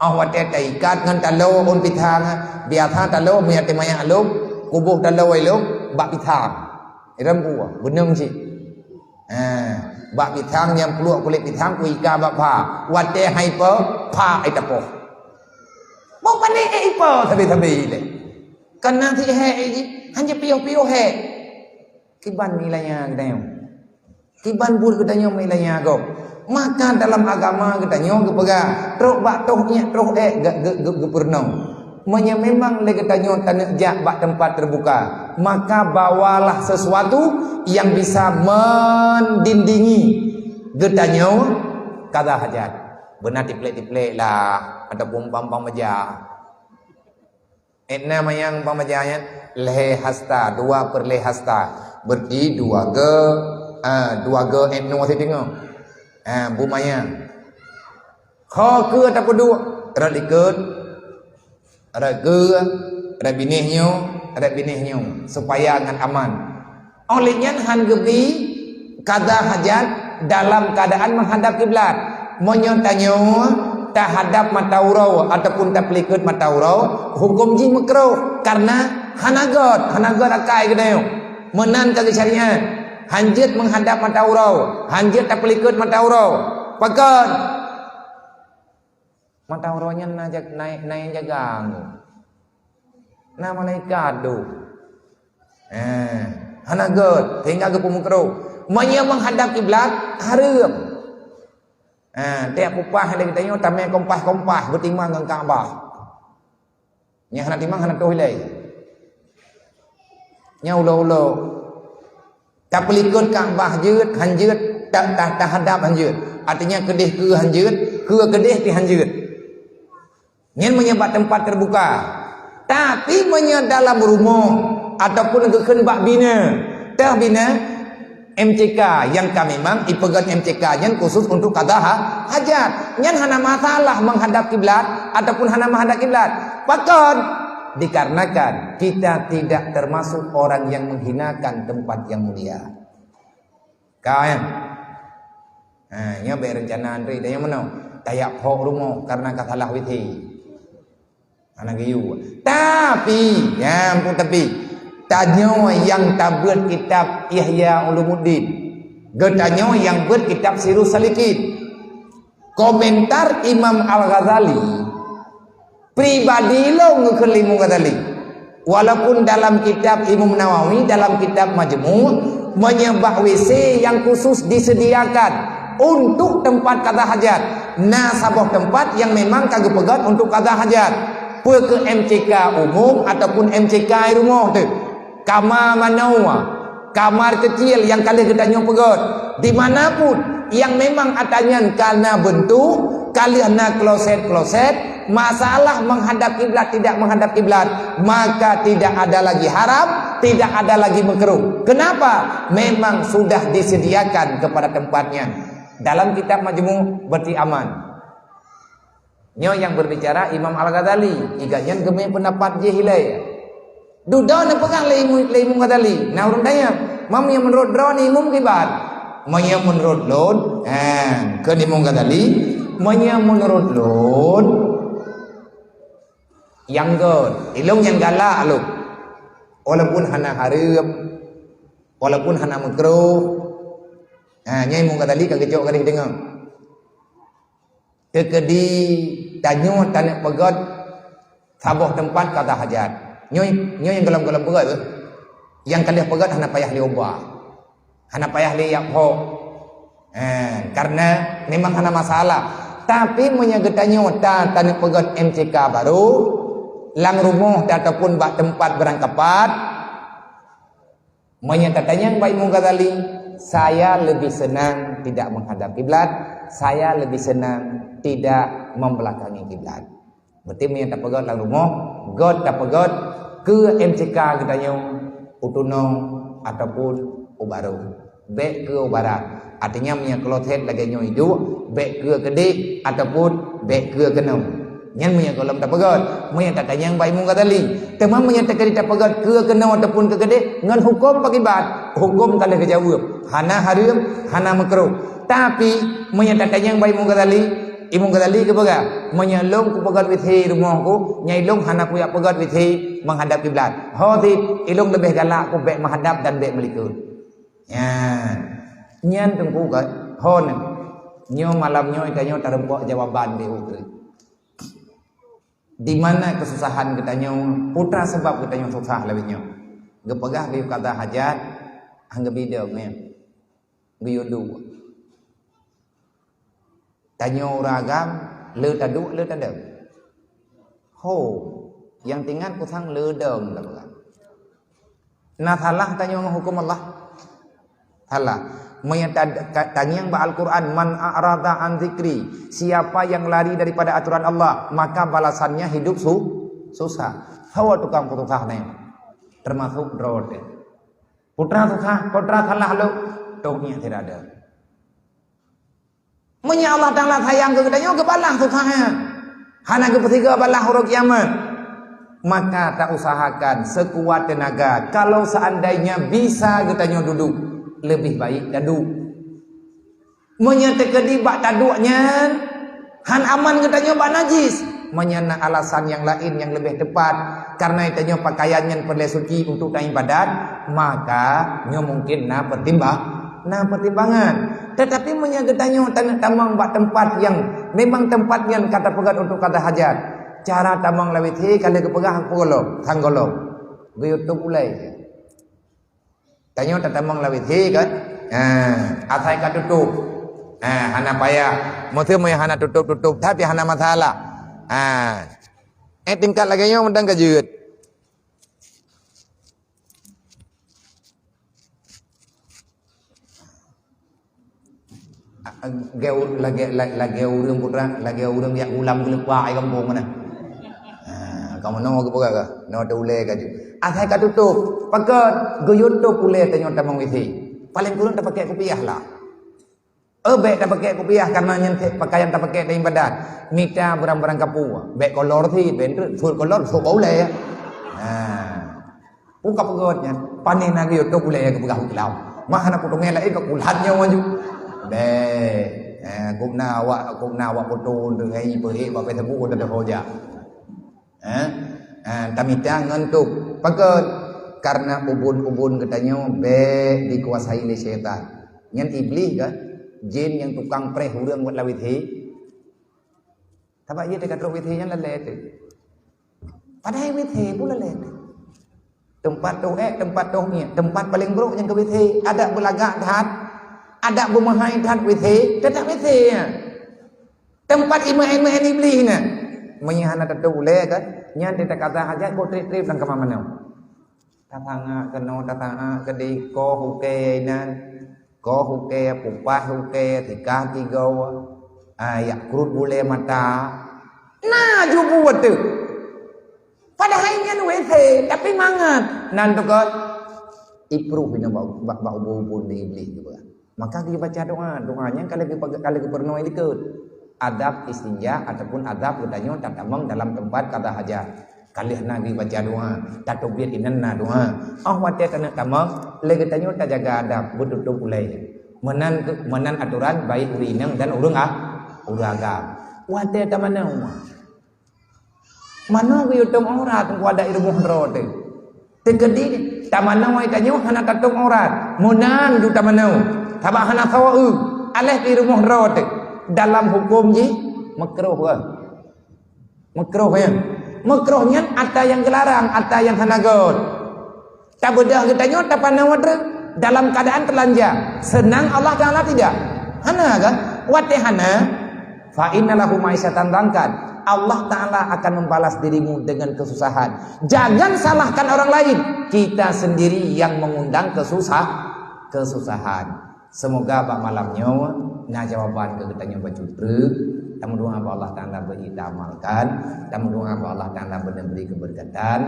Óh watée taikat ngon taloe ôn pisang, biasa taloe meunyo teuh manyak lom, kuboh taloe lom bak pisang. Irem buah, beuneueng cit. Ha, bak pisang nyang pluek kulét pisang kuika bak pha. Watée hai po, pha ai tapoh. Bak pané ai po sabe-sabe ilée. Kana si hék ai jih, hana piôh-piôh hék. Kiban ilanya geutanyoe. Kiban buet geutanyoe meuilanya gob. Maka dalam agama geutanyoe geupeugah, trok bak toh ngiek troh ék ge-, ge-, ge-, geupeureunoe. Meunyoe memang lé geutanyoe taneuk jak bak teumpat teubuka, maka bawalah sesuatu yang bisa mendindingi geutanyoe kada hajat. Beuna tiplek-tiplek lah, ataupun pampang meja. Ék na manyang pamaja nyan, lhée hasta, dua per lhée hasta. Berarti dua ge, ah, dua ge ék noe sitingoh. Ah, bu manyang. Kho keue tapeuduek, rot likot, rot keue, rot binéh nyoe, rot binéh nyoe, supaya ngon aman. Óh lheueh nyan han geubi kada hajat dalam keuadaan meuhadab kiblat. Meunyoe tanyoe tahadab mata uroe ataupun tapeulikot mata uroe, huköm jih meukruh, kareuna hana göt, hana göt akai geutanyoe. Meunan ka geusyariat. Han jeuet meuhadab mata uroe, han jeuet tapeulikot mata uroe. Pakon? Mata uroe nyan na jag-, na, na nyang jaga anggô. Na malaikat duek. Eh, hana göt, sehingga geupeumeukruh. Meunyoe meuhadab kiblat, hareuem. Eh, tiep upah lé geutanyoe tamé kompah-kompah beutimang ngon Ka'bah. Nyang hana timang hana toh ilée. Nyan ulo-ulo. Tapeulikot Ka'bah jeuet, han jeuet, ta-, ta-, tahadab han jeuet. Artinya keudeh keue han jeuet, keue keudeh pih han jeuet. Nyan meunyoe bak teumpat teubuka. Tapi meunyoe dalam rumoh ataupun geukheun bak binéh, teuh binéh, M C K nyang ka memang ipeugét M C K nyan khusus untuk kada ha-, hajat. Nyan hana masalah menghadap kiblat ataupun hana menghadap kiblat. Pakon? Dikarenakan kita tidak termasuk orang yang menghinakan tempat yang mulia. Ka, ya? Ha, nyoe bèk reuncana Andre dan nyang meunoe. Tajak phok rumoh karena ka salah W C. Hana geuyue. Tapi, nyang pun tapi, tanyoe nyang tabeuet kitab Ihya Ulumuddin, geutanyoe nyang beuet kitab Sirus Salikin. Komentar Imam Al-Ghazali, pribadi lôn ngeukheun lé Imam Ghazali. Walaupun dalam kitab Imam Nawawi, dalam kitab Majmu', meunyoe bah W C nyang khusus disediakan untuk tempat qada hajat, na saboh tempat nyang memang ka geupeugöt untuk qada hajat. Peue keu M C K umum ataupun M C K rumoh teuh. Kama manoe, kamar kecil nyang ka lheueh geutanyoe peugöt. Di mana pun nyang memang atra nyan ka na beuntuk, ka lheueh na kloset-kloset, masalah menghadap kiblat tidak menghadap kiblat, maka tidak ada lagi haram, tidak ada lagi makruh. Kenapa? Memang sudah disediakan kepada tempat nyan. Dalam kitab Majmu' berarti aman. Nyoe nyang berbicara Imam Al-Ghazali, i gobnyan geumé peundapat jih ilée. Dudoe neupeugah lé Imam, lé Imam Ghazali, na ureuëng tanyong, "Meunyoe meunurot droeneuh Imam kiban?" "Meunyoe meunurot lôn," ha, kheun Imam Ghazali, "meunyoe meunurot lôn, nyang göt, ilôn nyang galak lôn. Walaupun hana hareuem, walaupun hana makruh." Ha, nyan Imam Ghazali ka geucok garéh deungoe. Teukeudi tanyoe taneuk peugöt saboh teumpat qada hajat. Nyoe, nyoe nyang gohlom-gohlom peugöt, eh. Nyang ka lheueh peugöt hana payah lé ubah. Hana payah lé jak phok. Eh, karena memang hana masalah. Tapi meunyoe geutanyoe ta-, taneuk peugöt M C K baru, lam rumoh ataupun bak teumpat beurangkapat, meunyoe tatanyong bak Imam Ghazali, "Saya lebih senang tidak menghadap kiblat, saya lebih senang tidak membelakangi kiblat." Berarti meunyoe tapeugöt lam rumoh, göt tapeugöt keu M C K geutanyoe, u tunong ataupun u barô. Bék keu u barat. Artinya meunyoe kloset lagée nyoe iduek, bék keu keudeh ataupun bék keu keunoe. Nyan meunyoe gohlom tapeugöt, meunyoe tatanyong bak Imam Ghazali. Teuma meunyoe teukeudi tapeugöt keu keunoe ataupun keu keudeh, ngon huköm pakiban? Huköm ka lheueh geujaweueb, hana hareuem, hana makruh. Tapi meunyoe tatanyong bak Imam Ghazali, Imam Ghazali geupeugah, "Meunyoe lôn kupeugöt W C rumoh ku, nyan ilôn hana kujak peugöt W C menghadap kiblat. Ho cit, ilôn leubeh galak ku bék meuhadap dan bék meulikot." Nyan, nyan teungku ka, ho nyoe. Nyoe malam nyoe tanyoe tareumpok jawaban di ukeue. Di mana kesusahan geutanyoe? Peue teuma sabab geutanyoe susah lagée nyoe? Geupeugah geuyue qada hajat, han geubidong nyan. Geuyue duek. Tanyoe ureuëng agam, le taduek, le tadong. Ho, nyang teuingat peue sang le dong tapeugah. Na salah tanyoe ngon huköm Allah? Salah. Meunyoe ta-, ka-, tangieng bak Al-Quran, "Man a'rada an zikri," siapa yang lari daripada aturan Allah, maka balasannya hidup su-, susah. Hawa tukang peususah nyan, termasuk droe teuh. Peue teuma susah, peue teuma salah lôn, toh ngieng sira dong. Meunyoe Allah Taala sayang keu geutanyoe, geubalah susah nyan. Hana geupeusigoe balah uroe kiamat. Maka tausahakan sekuat tenaga, kalau seandainya bisa geutanyoe duduek, leubeh baik taduek. Meunyoe teukeudi bak taduek nyan, han aman geutanyoe bak najis, meunyoe na alasan nyang laén nyang leubeh teupat, kareuna tanyoe pakaian nyan peureulée suci untuk taibadat, maka nyoe mungken na pertimbang-, na pertimbangan. Tetapi meunyoe geutanyoe taneuk tamong bak teumpat nyang memang teumpat nyan ka tapeugöt untuk qada hajat, cara tamong lam W C ka lheueh geupeugah peue gohlom, sang gohlom. Geuyue tôp ulée. Tanyoe tatamong lam W C kan? Ha, asai ka tutôp. Ha, hana payah. Meuseu meunyoe hana tutôp-tutôp, tapi hana masalah. Ha. Eh, tingkat lagée nyoe mantong ka jeuet. Lagée, lagée, lagée ureuëng putra, lagée ureuëng jak ulam geuleupah ai gampông mana. Ha, kamoe nyoe geupeugah kah? Nyoe teuh ulée ka jeuet. Asai ka tutôp, pakon geuyue tôp ulée tanyoe tamong W C. Paléng kureueng tapakée kupiah lah. Eh, bék tapakée kupiah kareuna nyan pakaian tapakée taibadat. Mita barang-barang kapue. Bék kolor cit, bék full kolor, sôk bak ulée. Ha. Peue ka peugöt nyan, panéh na geuyue tôp ulée geupeugah u kilau. Mah hana kuteumé laén ka kulat nyoe maju. Bék. Eh, gobnyan awak, gobnyan awak foto deungon peuhek bak Facebook, teudeungoe jak. Eh? Eh, tamita ngon tu. Pakon? Karena ubon-ubon geutanyoe bèk dikuasai lé syaitan. Nyan Iblih kan? Jin nyang tukang preh ureueng buet lawét he. Sabab ie teuka trok wit he nyan lalé teuh. Padahai wit he pun lalé teuh. Teumpat toh ék, teumpat toh ngiet, teumpat paleng brok nyang keu wit he. Adak beulagak that, adak beumeuhai that wit he, teutap wit he nyan. Teumpat imeu'en-imeu'en Iblih nyan. Meunyo hana tateupeue ulèe kan, nyan teuka kata hajat boh trép-trép lam kama manoe. Tatangak keunoe, tatangak keudéh, koh ukèe inan, koh ukèe, pupah ukèe, tikah tigoe, ah, jak krut bulèe mata. Na ju buet teuh. Padahai nyan W C, tapi mangat. Nan teuka ipruh inoe bak, bak, bak ubon-ubon di Iblih juga. Maka geubaca doa. Doa nyan ka lheueh geu-, ka lheueh geupeurunoe likot. Adab istinja ataupun adab geutanyoe tatamong dalam teumpat kada hajat. Ka lheueh na geubaca doa, tateubiet inan na doa. Óh watèe taneuk tamong, lé geutanyoe tajaga adab, beututôp ulèe. Meunan, meunan atoran baik ureueng inong dan ureueng a-, ureueng agam. Watèe tamanoe, manoe geuyue tom aurat, teungku adak i rumoh droe teuh. Teukeudi tamanoe tanyoe hana tatom aurat. Meunan ju tamanoe. Sabab hana sawoe. Aléh i rumoh droe teuh. Dalam huköm jih, meukruh, eh. Meukruh, ya. Meukruh nyan ata nyang geularang, ata nyang hana göt. Tabeudôh geutanyoe tapanoe droe dalam keuadaan teulanjang. Seunang Allah Taala tidak? Hana kan? Watèe hana, fa inna lahu ma'isyatan dhankan. Allah Taala akan membalas dirimu dengan kesusahan. Jangan salahkan orang lain. Kita sendiri yang mengundang kesusah-, kesusahan. Semoga bak malam nyoe na jawaban keu geutanyoe bacut treuk. Tameudoa bak Allah Taala beu jitaamalkan. Tameudoa bak Allah Taala beu neubri keubeureukat.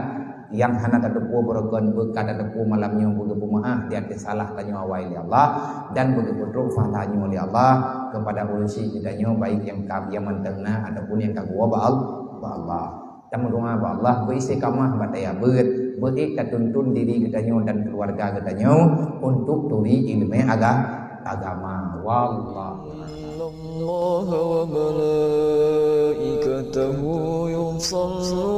Nyang hana tateupeue barokon beu ka tateupeue malam nyoe beu geupeumaáh di ateueh salah tanyoe awai lé Allah dan beu geupeutrok pahala nyoe lé Allah keupada ureueng syik geutanyoe baik nyang ka, nyang mantong na ataupun nyang ka geuwoe bak Al-, bak Allah. Tameudoa bak Allah beu istiqamah bak daya beuet, beu ék tatuntun diri geutanyoe dan keuluwarga geutanyoe untuk turi ileumèe aga-, agama. Wallah. إن الله وملائكته يصلون